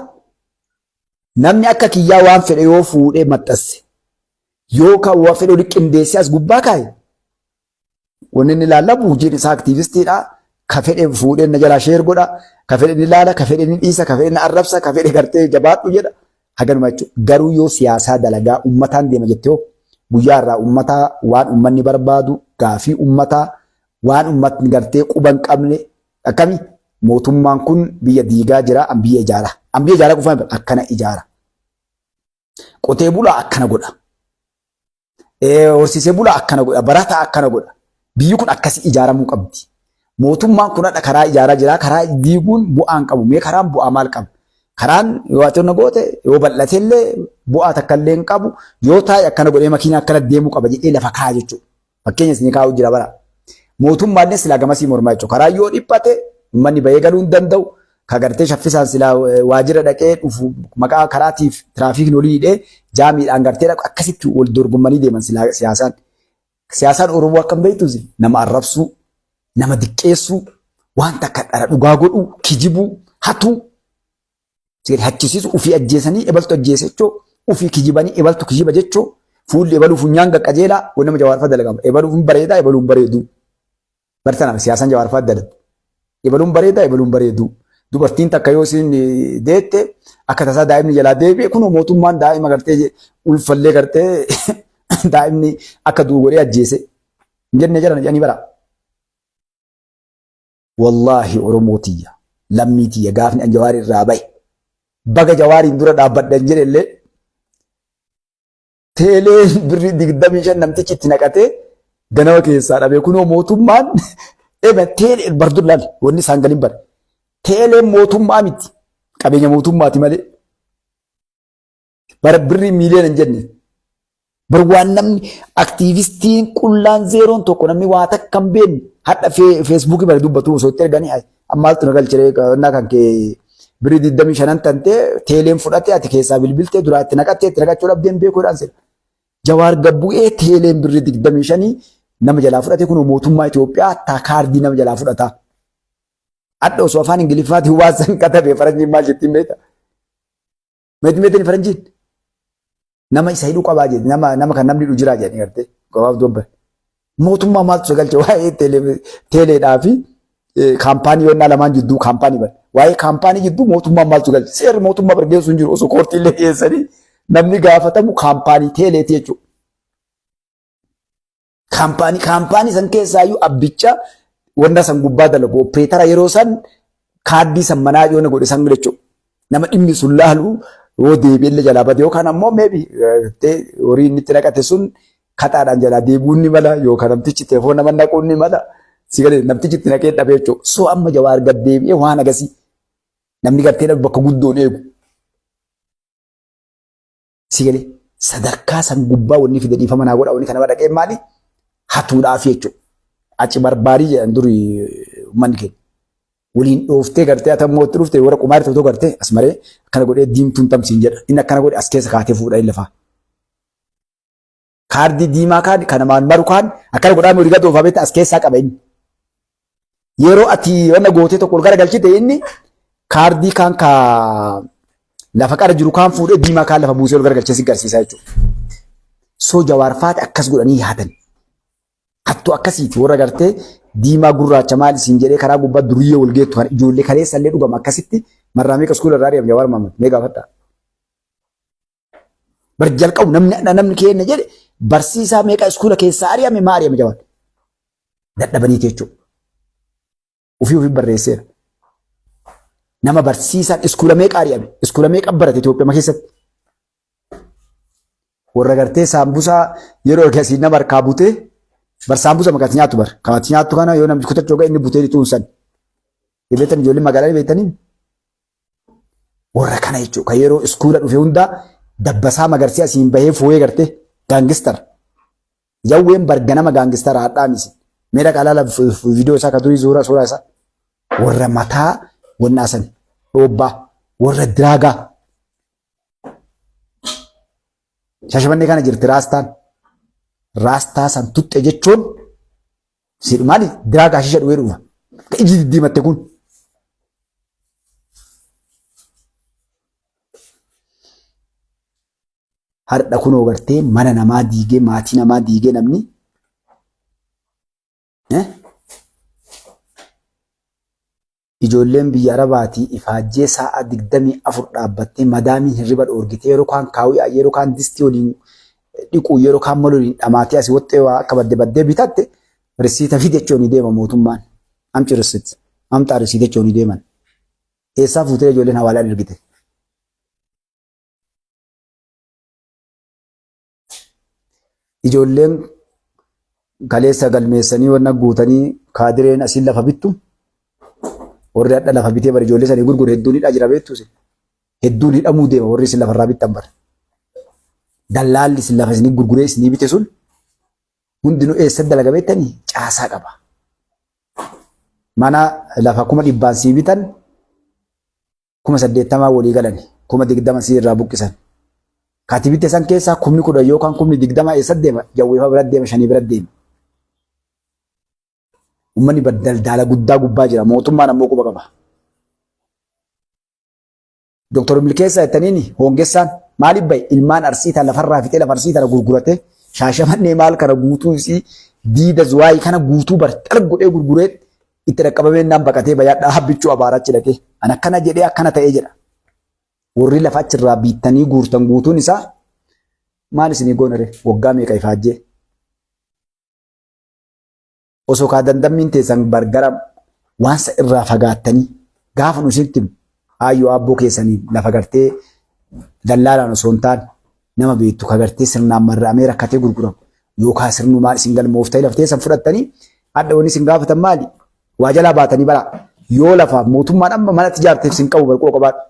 namni akka kiyyaa waan fedhe yoo fuudhee maxxanse yoo kan waan fedhe olii qindeessee as gubbaa kaa'e wanni inni laallabu hojiin isaa aktiivistiidha. Ka fedhe fuudhee na jalaa sheer godha. Ka fedhe ni laala, ka fedhe ni dhiisa, ka fedhe ni arrabsa, ka fedhe gartee jabaadhu jedha. Haganuma jechuudha. Garuu yoo siyaasaa dalagaa ummataan deema jettee hoo guyyaa irraa ummataa waan ummanni barbaadu gaafii ummataa waan ummatni gartee quba hin qabne akkami mootummaan kun biyya diigaa jira an biyya ijaara. An biyya ijaaraa qofaa miti akkana ijaara. Qotee bulaa akkana godha. Horsiisee bulaa akkana godha. Barataa akkana godha. Biyyi kun akkasii ijaaramuu qabdi. Mootummaan kun hadha karaa ijaaraa jira. Karaa diiguun bu'aa hin qabu. Mee karaan bu'aa maal qaba? Karaan yoo ati onna goote yoo bal'ate illee bu'aa takka illee hin qabu. Yoo taa'e akkana godhee makiinaa akkana deemuu qaba jedhee lafa kaa'a jechuudha. Fakkeenya isinii kaa'u jira bara. Mootummaallee silaa gamasii mormaa jechuudha. Karaa yoo dhiphate uummanni bahee galuu hin danda'u. Ka gartee shaffisaan silaa waajjira dhaqee dhufu maqaa karaatiif tiraafiikni olii hidhee jaamiidhaan gartee dhaqu akkasitti wal dorgommanii deeman silaa siyaasaan. Siyaasaan Oromoo akkam beektus nama arrabsuu, nama diqqeessuu, waan takka dhara dhugaa godhuu, kijibuu, hatuu, hachisiisu, ofii ajjeesanii ebaltu ajjeese jechuu, ofii kijibanii ebaltu kijiba jechuu, fuulli ebaluu funyaan qaqqajeelaa, waan nama jawaarfaa dalagama. Ebaluu hin bareedaa, ebaluu hin bareeduu. Bartanaaf siyaasaan jawaarfaa dalagu. Ebaluun bareedaa, ebaluun bareeduu. Dubartiin takka yoo isin deette akka tasaa daa'imni jalaa deebi'e kunoo mootummaan daa'ima gartee ulfallee gartee daa'imni akka du'u godhee ajjeese. Hin jenne jedhan jedhanii bara. Wallaahi Oromoo tiyya lammii tiyya gaafni an jawaar irraa bahe baga jawaariin dura dhaabbadhan jedhe illee teelee birrii 25 namtichi itti naqatee ganama keessaa dhabee kunoo mootummaan ebe teelee bardur laal wanni isaan galin bare teeleen mootummaa miti qabeenya mootummaati malee bara birrii miiliyoona hin jenne bar waan namni aktiivistiin qullaan zeeroon tokko namni waa takka hin beekne hadha feesbuukii bara dubbatu osoo itti erganii Maaltu na galche ree kan kee birrii 25 tantee teeleen fudhate ati keessaa bilbiltee duraa itti naqattee itti naqachuu dhabdeen beekuudhaan sila. Jawaar gabbu'ee teeleen birrii 25 nama jalaa fudhate kun mootummaa Itoophiyaa taa kaardii nama jalaa fudhata. Hadha osoo afaan Ingiliffaatiin waan san katabe faranjiin maal jettiin beekta? Meetii meetiin faranjiin? Nama isa hidhuu qabaa jedhe nama nama kan namni hidhu jiraa jedhanii gartee gabaaf dubba. Mootummaa maaltu isa galche waa'ee teeleedhaa fi kaampaanii yoonnaa lamaan jidduu kaampaanii bara. Waa'ee kaampaanii jidduu mootummaa maaltu galche seerri mootummaa bargeessu hin jiru osoo koortiillee dhiyeessanii namni gaafatamu kaampaanii teeleeti jechuudha. Kaampaanii kaampaanii san keessaayyuu abbicha wanta san gubbaa dalagu opereetara yeroo san kaardii san manaa yoo na godhe san jechuudha. Nama dhimmi sun laalu yoo deebi'ellee jalaa bade yookaan ammoo meebi horii inni itti naqate sun kaxaadhaan jalaa deebi'uun ni mala yookaan namtichi telefoon nama naquun ni mala. Si galee namtichi itti naqee dhabee jechuudha. So amma jawaar gad deebi'ee waan agasii namni gartee dhabu bakka guddoon eegu. Si galee sadarkaa san gubbaa wanni fide dhiifama naa godha wanni kana dhaqee maali hatuudhaaf jechuudha. Aci barbaarii jedhan duri uummanni keenya. Waliin dhooftee gartee ati ammoo itti dhufte warra qumaari ta'u gartee as maree akkana godhee diimtuun tamsiin jedha. Inni akkana godhe as keessa kaatee fuudha inni lafaa. Kaardii diimaa kaan kan namaan maru kaan akkana godhaa olii gad oofaa beekta as keessaa qaba inni. Yeroo ati wanna gootee tokko ol garagalchite inni kaardii kaan ka lafa qara jiru kaan fuudhee diimaa kaan lafa buusee ol garagalchee si garsiisaa jechuudha. Soo Jawaar faati akkas godhanii yaadan. Hattuu akkasiiti warra gartee diimaa gurraacha maal isin jedhee karaa gubbaa duriyyee wal geettu kan ijoollee kaleessa illee dhugama akkasitti marraa meeqa iskuula irraa ari'ame Jawaar Mahammad mee gaafadhaa. Bar jalqabu namni namni keenya jedhe barsiisaa meeqa iskuula keessaa ari'ame maa ari'ame Jawaar. Dadhabaniiti jechuudha. Ofii ofii barreesseera. Nama barsiisaan iskuula meeqa ari'ame iskuula meeqa barate Itoophiyaa keessatti. Warra gartee saambusaa yeroo akkasii nama harkaa butee bar saambusa makaati nyaattu bar. Kaati nyaattu kana yoo namni kutachuu ga'e inni butee lixuun san. Beektan ijoollee magaalaa beektanii warra kana jechuudha. Kan yeroo iskuula dhufe hundaa dabbasaa magarsii asiin bahee fooyee gartee gaangistar. Jawween bar ganama gaangistara hadhaa misi. Mee dhaqaa laala viidiyoo isaa ka durii suuraa suuraa isaa. Warra mataa wannaa san dhoobbaa warra diraagaa. Shashamannee kana jirti raastaan. Raastaa san tuxxe jechuun si maali diraagaa shisha dhugee dhufa. Ka iji diddiimatte kun. Har'a kunoo gartee mana namaa diigee maatii namaa diigee namni Ijoolleen biyya Arabaatii ifaajjee sa'a 24 dhaabbattee madaamiin hirriba dhoorgitee yeroo kaan kaawwiyaa yeroo kaan distii waliin dhiquu yeroo kaan mal waliin dhamaatee asii woxxee waa akka badde baddee bitatte risiita fidi jechuun ni deema mootummaan. Amci risit. Amxaa risiita jechuun ni deeman. Eessaa fuutee ijoolleen hawaalaan ergite? Ijoolleen kaleessa galmeessanii wanna guutanii kaadireen asiin lafa bittu warri hadha lafa bitee bara ijoollee sanii gurgure hedduun hidhaa jira beektu isin. Hedduun hidhamuu deema warri isin lafarraa bittan bara. Dallaalli isin lafa isinii gurguree isinii bite sun hundinuu eessatti dalaga beektanii caasaa qaba. Mana lafa 100,000 sii bitan 80,000 walii galani 20,000 sii irraa buqqisan. Kati bitte san keessaa 10,000 yookaan 20,000 eessa deema? Jawweefaa bira deema, shanii bira deema. Uummanni daldaala guddaa gubbaa jira. Mootummaan ammoo quba qaba. Doktor Milkeessaa jettaniin hoongessaan maaliif bahe ilmaan arsii tan lafarraa fixee lafa arsii tana gurgurate shaashamannee maal kana guutuu isii diida zuwaayii kana guutuu bar xar godhee gurguree itti dhaqqabamee naan baqatee bayaadhaa habbichuu abaaraa achi dhaqee an akkana jedhee akkana ta'ee jedha. Warri lafa achirraa biittanii guurtan guutuun isaa maal isinii goonare waggaa meeqa ifaajjee. Osoo kaa dandammiin teessan bargara waan sa irraa fagaattanii gaafa nu isinitti himnu aayyoo aabboo keessanii lafa gartee dallaalaan osoo hin taane nama beektu ka gartee sirnaan marra'amee rakkatee gurguramu yookaan sirnumaan isin galmooftanii lafa teessan fudhattanii hadha wanni isin gaafatan maali? Waa jalaa baatanii bara yoo lafa mootummaan amma manatti ijaarteef sin qabu barqoo qabaadhu.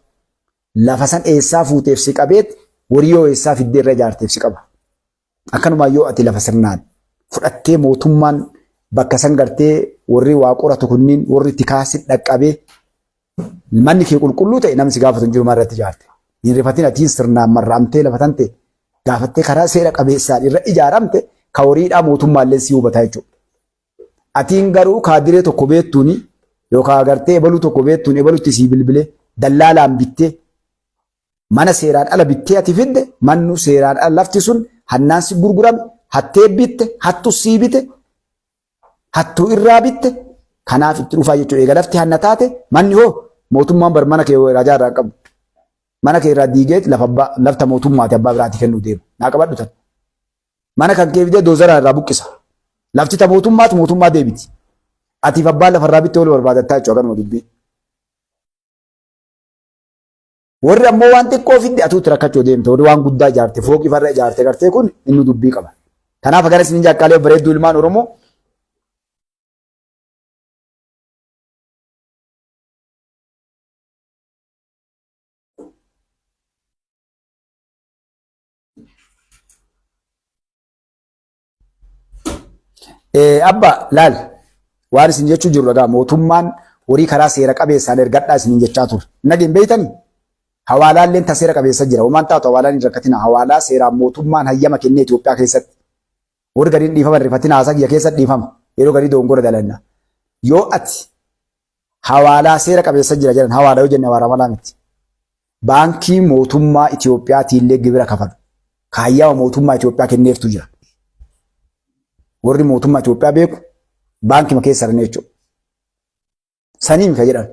Lafa san eessaa fuuteef si qabeet horii yoo eessaa fiddee irra ijaarteef si qaba. Akkanumaa yoo ati lafa sirnaan fudhattee mootummaan bakka san gartee warri waa qoratu kunniin warri tikaa si dhaqqabee manni kee qulqulluu ta'e namni si gaafatu hin jiru maal irratti ijaarte. Hin rifatin atiin sirnaan marraamtee lafa tante gaafattee karaa seera qabeessaan irra ijaaramte ka horiidhaa mootummaallee si hubataa jechuudha. Atiin garuu kaadiree tokko beektuuni yookaan agartee ebaluu tokko beektuun ebalutti sii bilbilee dallaalaan bittee mana seeraan ala bittee ati fidde mannu seeraan ala lafti sun hannaan si gurgurame hattee bitte hattu sii bite hattuu irraa bitte kanaaf itti dhufaa jechuudha. Egaa lafti hanna taate manni hoo mootummaan bar mana kee raajaa irraa qabu. Mana kee irraa diigee lafa abbaa lafta mootummaati abbaa biraati kennuu deema. Naa qabadhu tan. Mana kan kee fidee doozaraa irraa buqqisa. Lafti ta mootummaati mootummaa deebiti. Atiif abbaan lafa irraa bitte wal barbaadattaa jechuudha kanuma dubbii. Warri ammoo waan xiqqoo fidde atuutti rakkachuu deemte. Warri waan guddaa ijaarte fooqii farra ijaarte gartee kun inni dubbii qaba. Kanaaf gara isinin jaakkaalee bareedduu ilmaan Oromoo Abba laal waan isin jechuu jiru dhagaa mootummaan horii karaa seera qabeessaan ergadhaa isiniin jechaa ture. Nageen beeytanii? Hawaalaalleen ta seera qabeessa jira. Homaan taatu hawaalaan hin rakkatina. Hawaalaa seeraan mootummaan hayyama kennee Itoophiyaa keessatti. Warri gariin dhiifama hin rifatina haasaa kiyya keessatti dhiifama. Yeroo garii dogongora dalanna. Yoo ati hawaalaa seera qabeessa jira jedhan hawaalaa yoo jenne hawaalaa malaa miti. Baankii mootummaa Itoophiyaatiillee gibira kafalu. Kaayyaama mootummaa Itoophiyaa kenneeftu jira. Warri mootummaa Itoophiyaa beeku baankima keessa jiran jechuudha. Saniin ka jedhan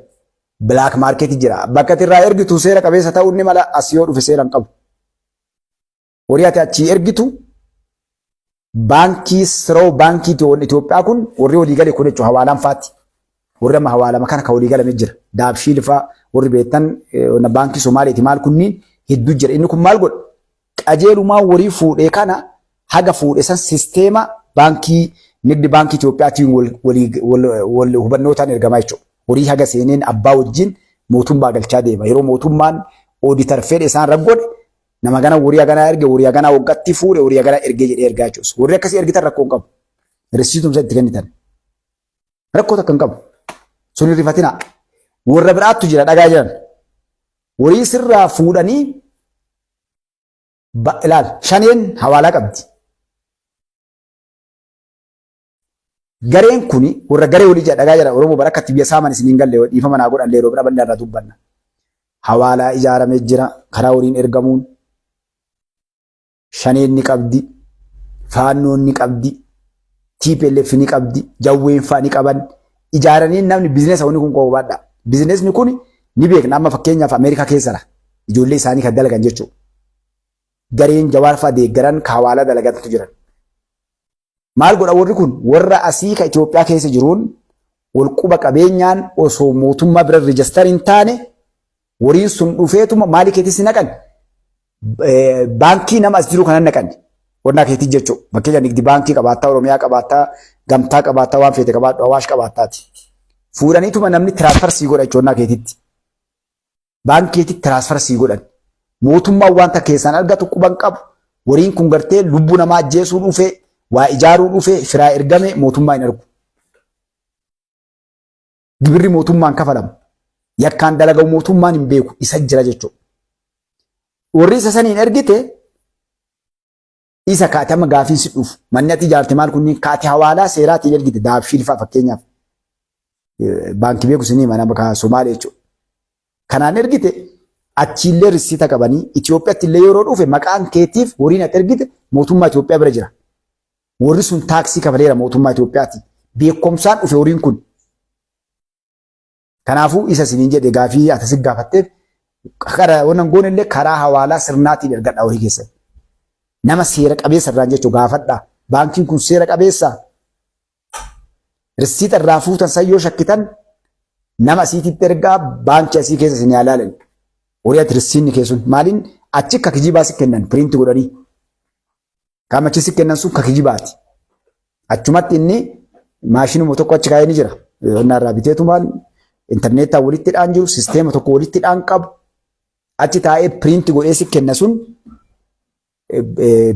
black market jira. Bakka ati irraa ergitu seera qabeessa ta'uu ni mala as yoo dhufe seera hin qabu. Horii ati achii ergitu baankii siroo baankii Itoophiyaa kun warri walii gale kun jechuudha hawaalaan faatti. Warri amma hawaalama kana ka walii galame jira. Daabshiil faa warri beektan baankii Somaaliiti maal kunniin hedduu jira. Inni kun maal godha? Qajeelumaa warii fuudhee kana haga fuudhe san sisteema baankii nigdi baankii Itoophiyaatiin wal hubannootaan ergamaa jechuudha. Horii haga seeneen abbaa wajjin mootummaa galchaa deema. Yeroo mootummaan ooditar fedhe isaan raggodhe nama gana horii haganaa erge horii haganaa waggaatti fuudhe horii haganaa ergee jedhee ergaa jechuudha. Warri akkasii ergitan rakkoo hin qabu. Risiitumsa itti kennitan. Rakkoo takka hin qabu. Sun hin rifatinaa. Warra biraattu jira dhagaa jiran. Horii sirraa fuudhanii ilaal shaneen hawaalaa qabdi. Gareen kuni warra garee walii jira dhagaa jira Oromoo bara akkatti biyya saaman isin hin galle dhiifama naa godhan yeroo bira bal'aa irraa dubbanna. Hawaalaa ijaaramee jira karaa horiin ergamuun Shaneen ni qabdi, Faannoon ni qabdi, TPLF ni qabdi, Jawween fa'aa ni qaban. Ijaaranii namni biizinesa wanni kun qobaadha. Biizinesni kun ni beekna amma fakkeenyaaf Ameerikaa keessadha. Ijoollee isaanii kan dalagan jechuudha. Gareen Jawaar fa'aa deeggaran ka hawaalaa dalagantu jiran. Maal godha warri kun warra asii ka Itoophiyaa keessa jiruun wal quba qabeenyaan osoo mootummaa bira rijistar hin taane wariin sun dhufeetuma maalii keetti si naqan baankii nama as jiru kanan naqan wannaa keetii jechuudha. Fakkeenya nigdi baankii qabaattaa Oromiyaa qabaattaa gamtaa qabaattaa waan feete qabaadhu Awaash qabaattaati. Fuudhaniituma namni tiraansfar sii godha jechuudha wannaa keetitti. Baankiitti tiraansfar sii godhan. Mootummaan wanta keessaan argatu quban qabu. Wariin kun gartee lubbuu namaa ajjeesuu dhufee, waa ijaaruu dhufee, firaa ergame mootummaa hin argu. Gibirri mootummaan kafalamu. Yakkaan dalagamu mootummaan hin beeku. Isa jira jechuudha. Warri isa saniin ergite isa kaate amma gaafiin si dhufu. Manni ati ijaarte maal kunniin kaate hawaalaa seeraatiin ergite daabshiil fa'a fakkeenyaaf. Baankii beeku isinii mana bakka Somaalee jechuudha. Kanaan ergite achiillee rissiita qabanii Itoophiyaatti illee yeroo dhufe maqaan keetiif horiin ati ergite mootummaa Itoophiyaa bira jira. Warri sun taaksii kafaleera mootummaa Itoophiyaati. Beekumsaan dhufe horiin kun. Kanaafuu isa isiniin jedhe gaafii ati si gaafatteef karaa wannan goone illee karaa hawaalaa sirnaatiin ergadhaa horii keessan. Nama seera qabeessa irraan jechuu gaafadhaa. Baankiin kun seera qabeessa. Rissiita irraa fuutan san yoo shakkitan nama asiititti ergaa baankii asii keessa isin haa laalan. Horii ati rissiinni keessun maaliin achi akka kijibaa si kennan piriinti godhanii. Qaama achi si kennan sun ka kijibaati. Achumatti inni maashinuma tokko achi kaa'ee ni jira. Qonnaa irraa biteetumaan intarneetaan walitti dhaan jiru, sisteema tokko walitti dhaan qabu. Achi taa'ee piriinti godhee si kenna sun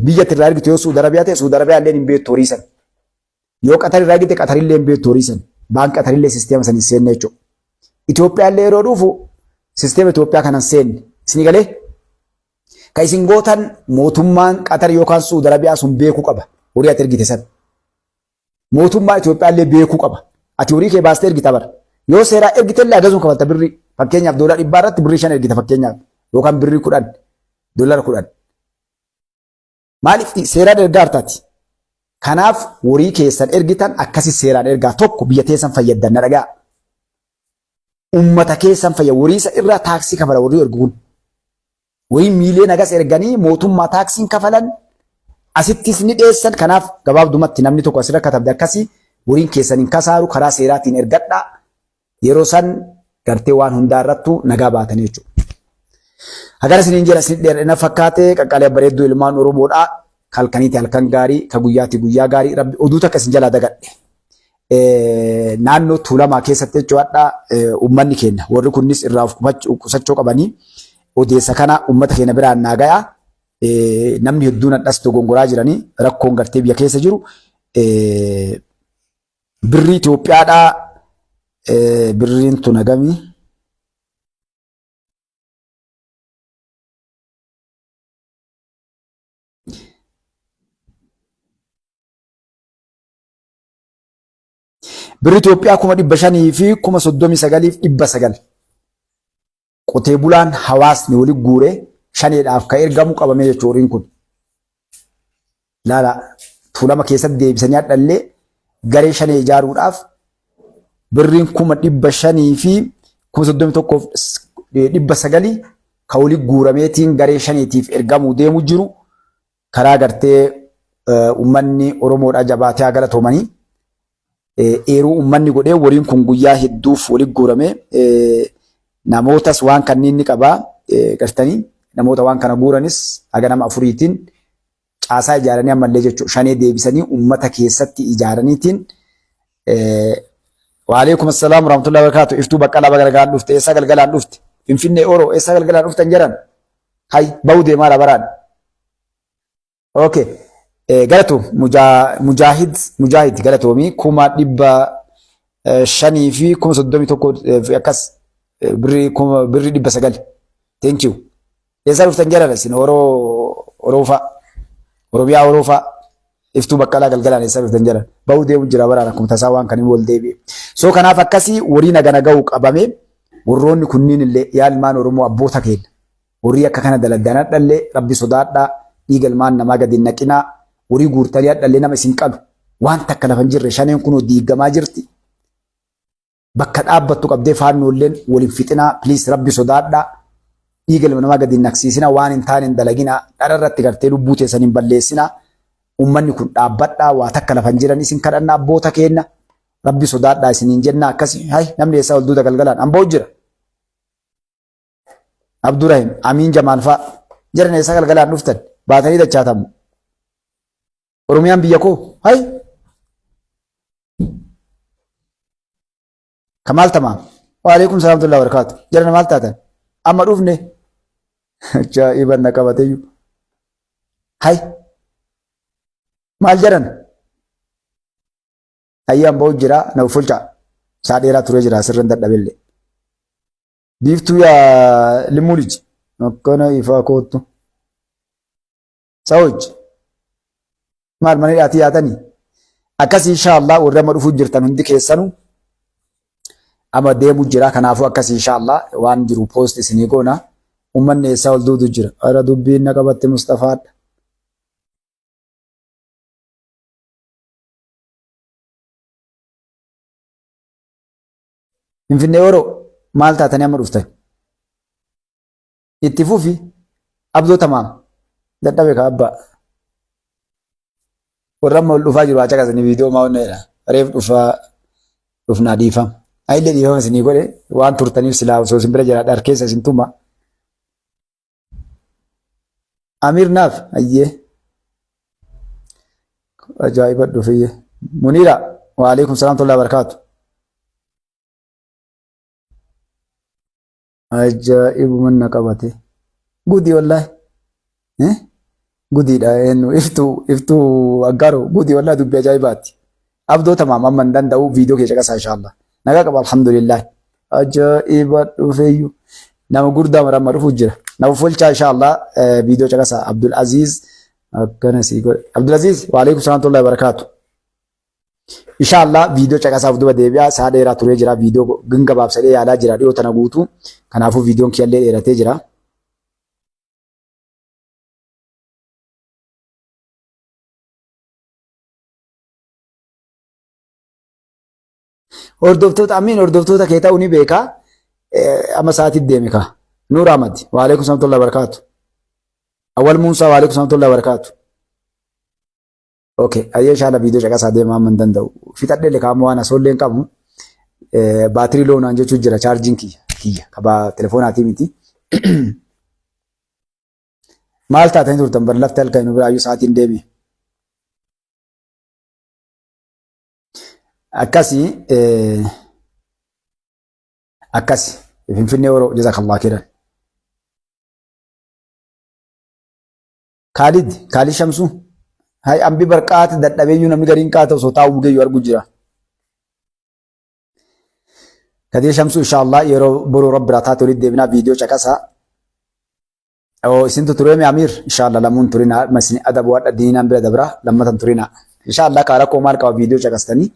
biyya irraa ergitu yoo Suudi Arabiyaa ta'e Suudi Arabiyaa illee hin beektu horii san. Yoo Qatar irraa ergite Qatar illee hin beektu horii san. Baankii Qatar illee sisteema san hin seenne jechuudha. Itoophiyaa illee yeroo dhufu sisteema Itoophiyaa kana hin seenne. Isin galee? Ka isin gootan mootummaan Qatar yookaan Suudi Arabiyaa sun beekuu qaba. Horii ati ergite san. Mootummaa Itoophiyaa illee beekuu qaba. Ati horii kee baastee ergita bara. Yoo seeraa ergite illee agasuma kafalta birrii. Fakkeenyaaf doolara dhibbaa irratti birrii 5 ergita fakkeenyaaf. Yookaan birrii 10. Doolara 10. Maaliif seeraan ergaa hartaati? Kanaaf horii keessan ergitan akkasi seeraan ergaa tokko biyya teessan fayyaddan na dhagaa. Ummata keessan fayyada horii isa irraa taaksii kafala horii ergu kun. Horii miiliyoona hagas erganii mootummaa taaksiin kafalan asittis ni dheessan kanaaf gabaabdumatti namni tokko asirra katabde akkasii horiin keessan hin kasaaru karaa seeraatiin ergadhaa Yeroo san gartee waan hundaa irrattuu nagaa baatanii jechuudha. Hagana isiniin jedha isin dheeradhina fakkaate qaqqaalee bareedduu ilmaan Oromoodha. Halkaniiti halkan gaarii ka guyyaati guyyaa gaarii rabbi oduu takka isin jalaa dagadhe. Naannoo Tuulamaa keessatti jechuudha uummanni keenya warri kunnis irraa of qusachuu qabanii odeessa kana uummata keenya biraan naa gayaa. Namni hedduun hadhas dogongoraa jiranii rakkoon gartee biyya keessa jiru. Birrii Itoophiyaadhaa birriin tun hagamii? Birri Itoophiyaa 539,900. Qotee bulaan hawaasni wali guure shaneedhaaf kan ergamu qabamee jechuudha horiin kun. Laala Tuulama keessatti deebisanii hadhallee garee shanee ijaaruudhaaf birriin 531,900 ka wali guurameetiin garee shaneetiif ergamuu deemu jiru karaa gartee ummanni Oromoodhaa jabaatee haa galatoomanii. Eeruu ummanni godhee wariin kun guyyaa hedduuf wali guurame namootas waan kanniin ni qabaa gartanii namoota waan kana guuranis haga nama afuriitiin caasaa ijaaranii ammallee jechuudha shanee deebisanii ummata keessatti ijaaraniitiin. Waalaikum assalaam warahmatullahi wabarakatuh. Iftuu Baqqalaa baga nagaan dhufte. Eessaa galgalaan dhufte? Finfinnee Oro eessaa galgalaan dhuftan jedhan? Hay ba'uu deemaadha baraan. Okay. Galatu Mujaahid Mujaahid galatoomii 531,000 akkas birrii 900. Thank you. Eessaa dhuftan jedhan isin Oroo Oroo fa'a. Oromiyaa Oroo fa'a. Iftuu Baqqalaa galgalaan eessaa dhuftan jedhan. Ba'uu deemu jira baraan akkuma tasaa waan kan hin wal deebi'e. So kanaaf akkasii warii naga naga'u qabame warroonni kunniin illee yaa ilmaan Oromoo abboota keenya. Warrii akka kana dalagdan hadhallee rabbi sodaadhaa dhiiga ilmaan namaa gadi hin naqinaa warii guurtanii hadhallee nama isin qalu waan takka lafa hin jirre shaneen kunoo diigamaa jirti. Bakka dhaabbattu qabdee faannoolleen wal hin fixinaa please rabbi sodaadhaa dhiiga ilma namaa gadi hin naqsiisinaa waan hin taane hin dalaginaa dhara irratti gartee lubbuu teessan hin balleessinaa ummanni kun dhaabbadhaa waa takka lafa hin jiran isin kadhanna abboota keenna rabbi sodaadhaa isiniin jenna akkasi hay namni eessaa ol duuta galgalaan amboo jira Abdurahim Amiin Jamaal fa'a jiran eessaa galgalaan dhuftan baatanii dachaatamu Oromiyaan biyya koo hay Kamaal Tamaam. Waalaikum salaam wa barakaatu. Jarana maal taatan? Amma dhufne. Ajaa'iba na qabateyyuu. Hay. Maal jedhan? Hayyaan ba'u jira na uffulcha. Isaa dheeraa turee jira asirra hin dadhabellee. Biiftuu yaa limmuu liji. Akkana ifaa koottu. Sawoj. Maal mana hidhaatii yaatanii? Akkas inshaallah warri amma dhufuu jirtan hundi keessanu amma deemu jira. Kanaafuu akkas inshaallah waan jiru post isinii goona. Uummanni eessaa ol duudu jira. Ara dubbiin na qabatte Mustafaadha. Finfinnee Oro maal taatanii amma dhuftan? Itti fufi abdoo tamaam dadhabe ka abbaa. Warra amma ol dhufaa jiru haa caqasanii viidiyoo maa onneedha. Reef dhufaa dhufnaa dhiifama. Ayillee dhiifama isinii godhe waan turtaniif silaa osoo isin bira jiraadha harkeessa isin tuma. Amiir naaf ayyee. Ajaa'iba dhufiyye. Muniira waalaikum salaam tollaa barakaatu. Ajaa'ibuman na qabate. Gudii wallaahi. Eh? Gudiidha eenyu iftuu iftuu aggaaroo gudii wallaahi dubbii ajaa'ibaati. Abdoo tamaam amma hin danda'u viidiyoo kee caqasaa inshaallah. Nagaa qaba alhamdulillah. Ajaa'iba dhufeeyyu. Nama guddaa maramma dhufu jira. Nama folchaa inshaallah viidiyoo caqasaa Abdul Aziz akkana sii godhe. Abdul Aziz waalaikum salaam warahmatullahi wabarakaatu. Inshallah viidiyoo caqasaaf duba deebi'a. Sa'a dheeraa turee jira. Viidiyoo gabaabsadhee yaalaa jira dhiyoo tana guutuu. Kanaafuu viidiyoon kiyyallee dheeratee jira. Hordoftoota amiin hordoftoota kee ta'uu ni beeka. Amma sa'aatii deeme kaa. Nuur Ahmad. Waalaikum salaam barakaatu. Awwal Muusaa waalaikum salaam barakaatu. Okay, ayyee inshallah viidiyoo caqasaa deemaa amma hin danda'u. Fixadhee illee kaa'amu waan asoollee hin qabu. Baatirii loonaan jechuun jira chaarjiin kiyya kiyya kabaa telefoonaatii miti. Maal taatanii turtan bar lafti halkan nu biraayyuu sa'aatiin deeme. Akkasi akkasi Finfinnee Oromoo jazakallah khairan. Kaalid, Kaalid Shamsuu. Hay ambi barqaati dadhabeeyyuu namni gariin qaata osoo taa'u mugeeyyu argu jira. Kadir Shamsuu inshaallah yeroo boruu rabbi irraa taate walitti deebinaa viidiyoo caqasaa. Oo isintu tureemi Amiir inshaallah lamuun turinaa ma isin adabu hadha diinaan bira dabra lammatan turinaa. Inshaallah kaa rakkoo maal qaba viidiyoo caqastanii.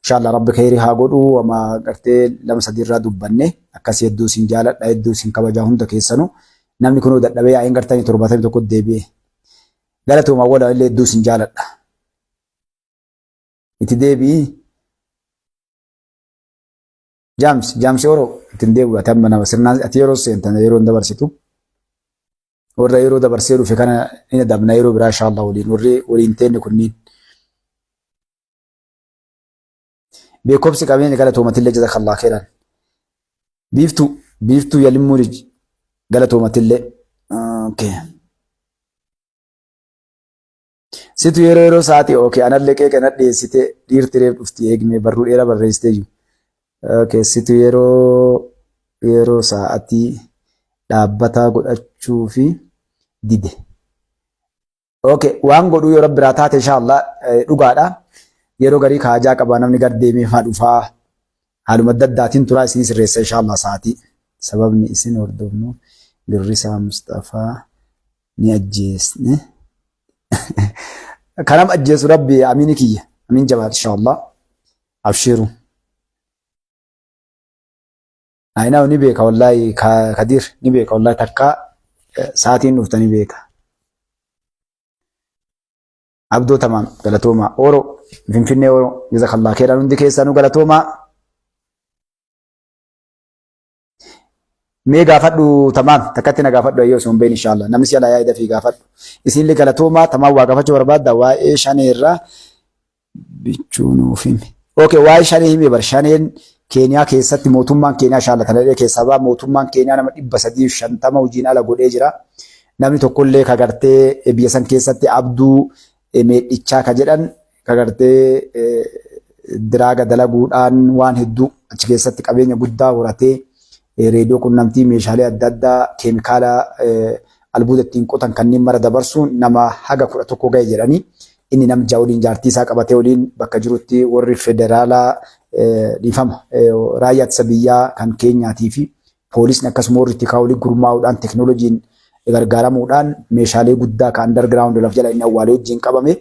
Inshaallah rabbi kheyrii haa godhu wama gartee lama sadii irraa dubbanne akkasii hedduu isin jaaladha hedduu isin kabajaa hunda keessanuu. Namni kunoo dadhabee yaa'een gartanii 71 deebi'e. Galatooma wala illee hedduu isin jaaladha. Itti deebi'i. Jaamsi jaamsi oro ittiin deebi'u ati amma nama sirnaan ati yeroo seentan yeroo hin dabarsitu. Warra yeroo dabarsee dhufe kana ni adabna yeroo biraa inshallah waliin warri waliin teenne kunniin. Beekumsi qabeenya galatoomatillee jazakallah khairan. Biiftuu biiftuu yalimmuu lij galatoomatillee. Okay. Situ yeroo yeroo sa'aatii okay anallee qeeqa na dhiyeessite dhiirti reef dhufti eegme barruu dheeraa barreessitee jiru. Okay situ yeroo yeroo sa'aatii dhaabbataa godhachuu fi dide. Okay waan godhuu yoo rabbi biraa taate inshallah dhugaadha. Yeroo garii kaajaa qaba namni gar deemee faa dhufaa haaluma adda addaatiin turaa isinii sirreessa inshallah sa'aatii. Sababni isin hordofnu Girrisaa Musxafaa ni ajjeesne. Kanam ajjeesu rabbi amiini kiyya amiin jabaadha inshallah abshiru. Ayinaa ni beeka wallahi Kadir ni beeka wallahi takka sa'aatiin dhufta ni beeka. Abdoo tamaam galatoomaa Oro Finfinnee Oro jazakallah keedhaan hundi keessanuu galatoomaa. Mee gaafadhu tamaam takkatti na gaafadhu ayyoo osoo hin beekne inshallah namni si alaa yaa'e dafii gaafadhu. Isinillee galatoomaa tamaam waa gaafachuu barbaadda waa'ee shanee irraa bichuu nuuf himi. Okay waa'ee shanee himi bar shaneen Keeniyaa keessatti mootummaan Keeniyaa inshallah tana dhee keessaa ba'a mootummaan Keeniyaa nama 350 hojiin ala godhee jira. Namni tokkollee ka gartee biyya san keessatti abduu meedhichaa ka jedhan ka gartee diraaga dalaguudhaan waan hedduu achi keessatti qabeenya guddaa horatee reediyoo qunnamtii meeshaalee adda addaa keemikaala albuuda ittiin qotan kanneen mara dabarsuun nama haga 11 gahe jedhanii inni nam ja'a waliin jaartii isaa qabatee waliin bakka jirutti warri federaalaa dhiifama raayyaa ittisa biyyaa kan Keenyaatii fi poolisni akkasuma warri tikaa waliin gurmaa'uudhaan teknooloojiin gargaaramuudhaan meeshaalee guddaa ka underground laf jala inni awwaalee wajjin qabame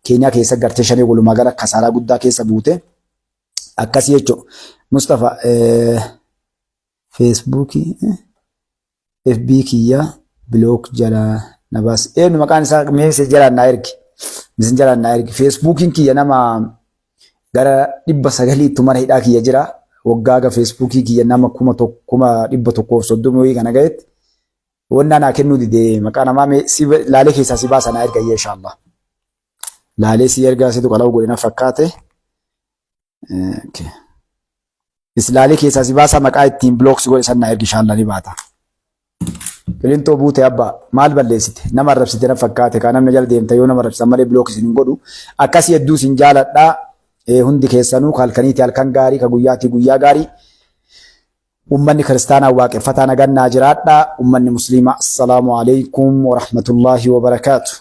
Keenyaa keessa gartee shanee walumaa gala kasaaraa guddaa keessa buute akkasii jechuudha. Mustafa Feesbuukii FB kiyya block jala na baas. Eenyu maqaan isaa meesee jalaan naa ergi. Misin jalaan naa ergi. Feesbuukiin kiyya nama gara 900ttu mana hidhaa kiyya jira. Waggaa ga feesbuukii kiyya nama 1130,000 wayii kana gahetti. Wannaa naa kennuu dide maqaa namaa mee si laalee keessaa si baasa naa erga inshallah. Laalee si ergaa situ qala'u godhe na fakkaate. Okay. Islaalee keessaa si baasaa maqaa ittiin block si godhe san naa ergi inshallah ni baata. Qilintoo buute abbaa maal balleessite nama arrabsite na fakkaate kaa namni jala deemta yoo nama arrabsitan malee block isin hin godhu akkasii hedduu isin jaaladha hundi keessanuu ka halkaniiti halkan gaarii ka guyyaatii guyyaa gaarii ummanni kiristaanaa waaqeffataa nagannaa jiraadha ummanni musliimaa assalaamu alaikum warahmatullaahi wabarakaatu.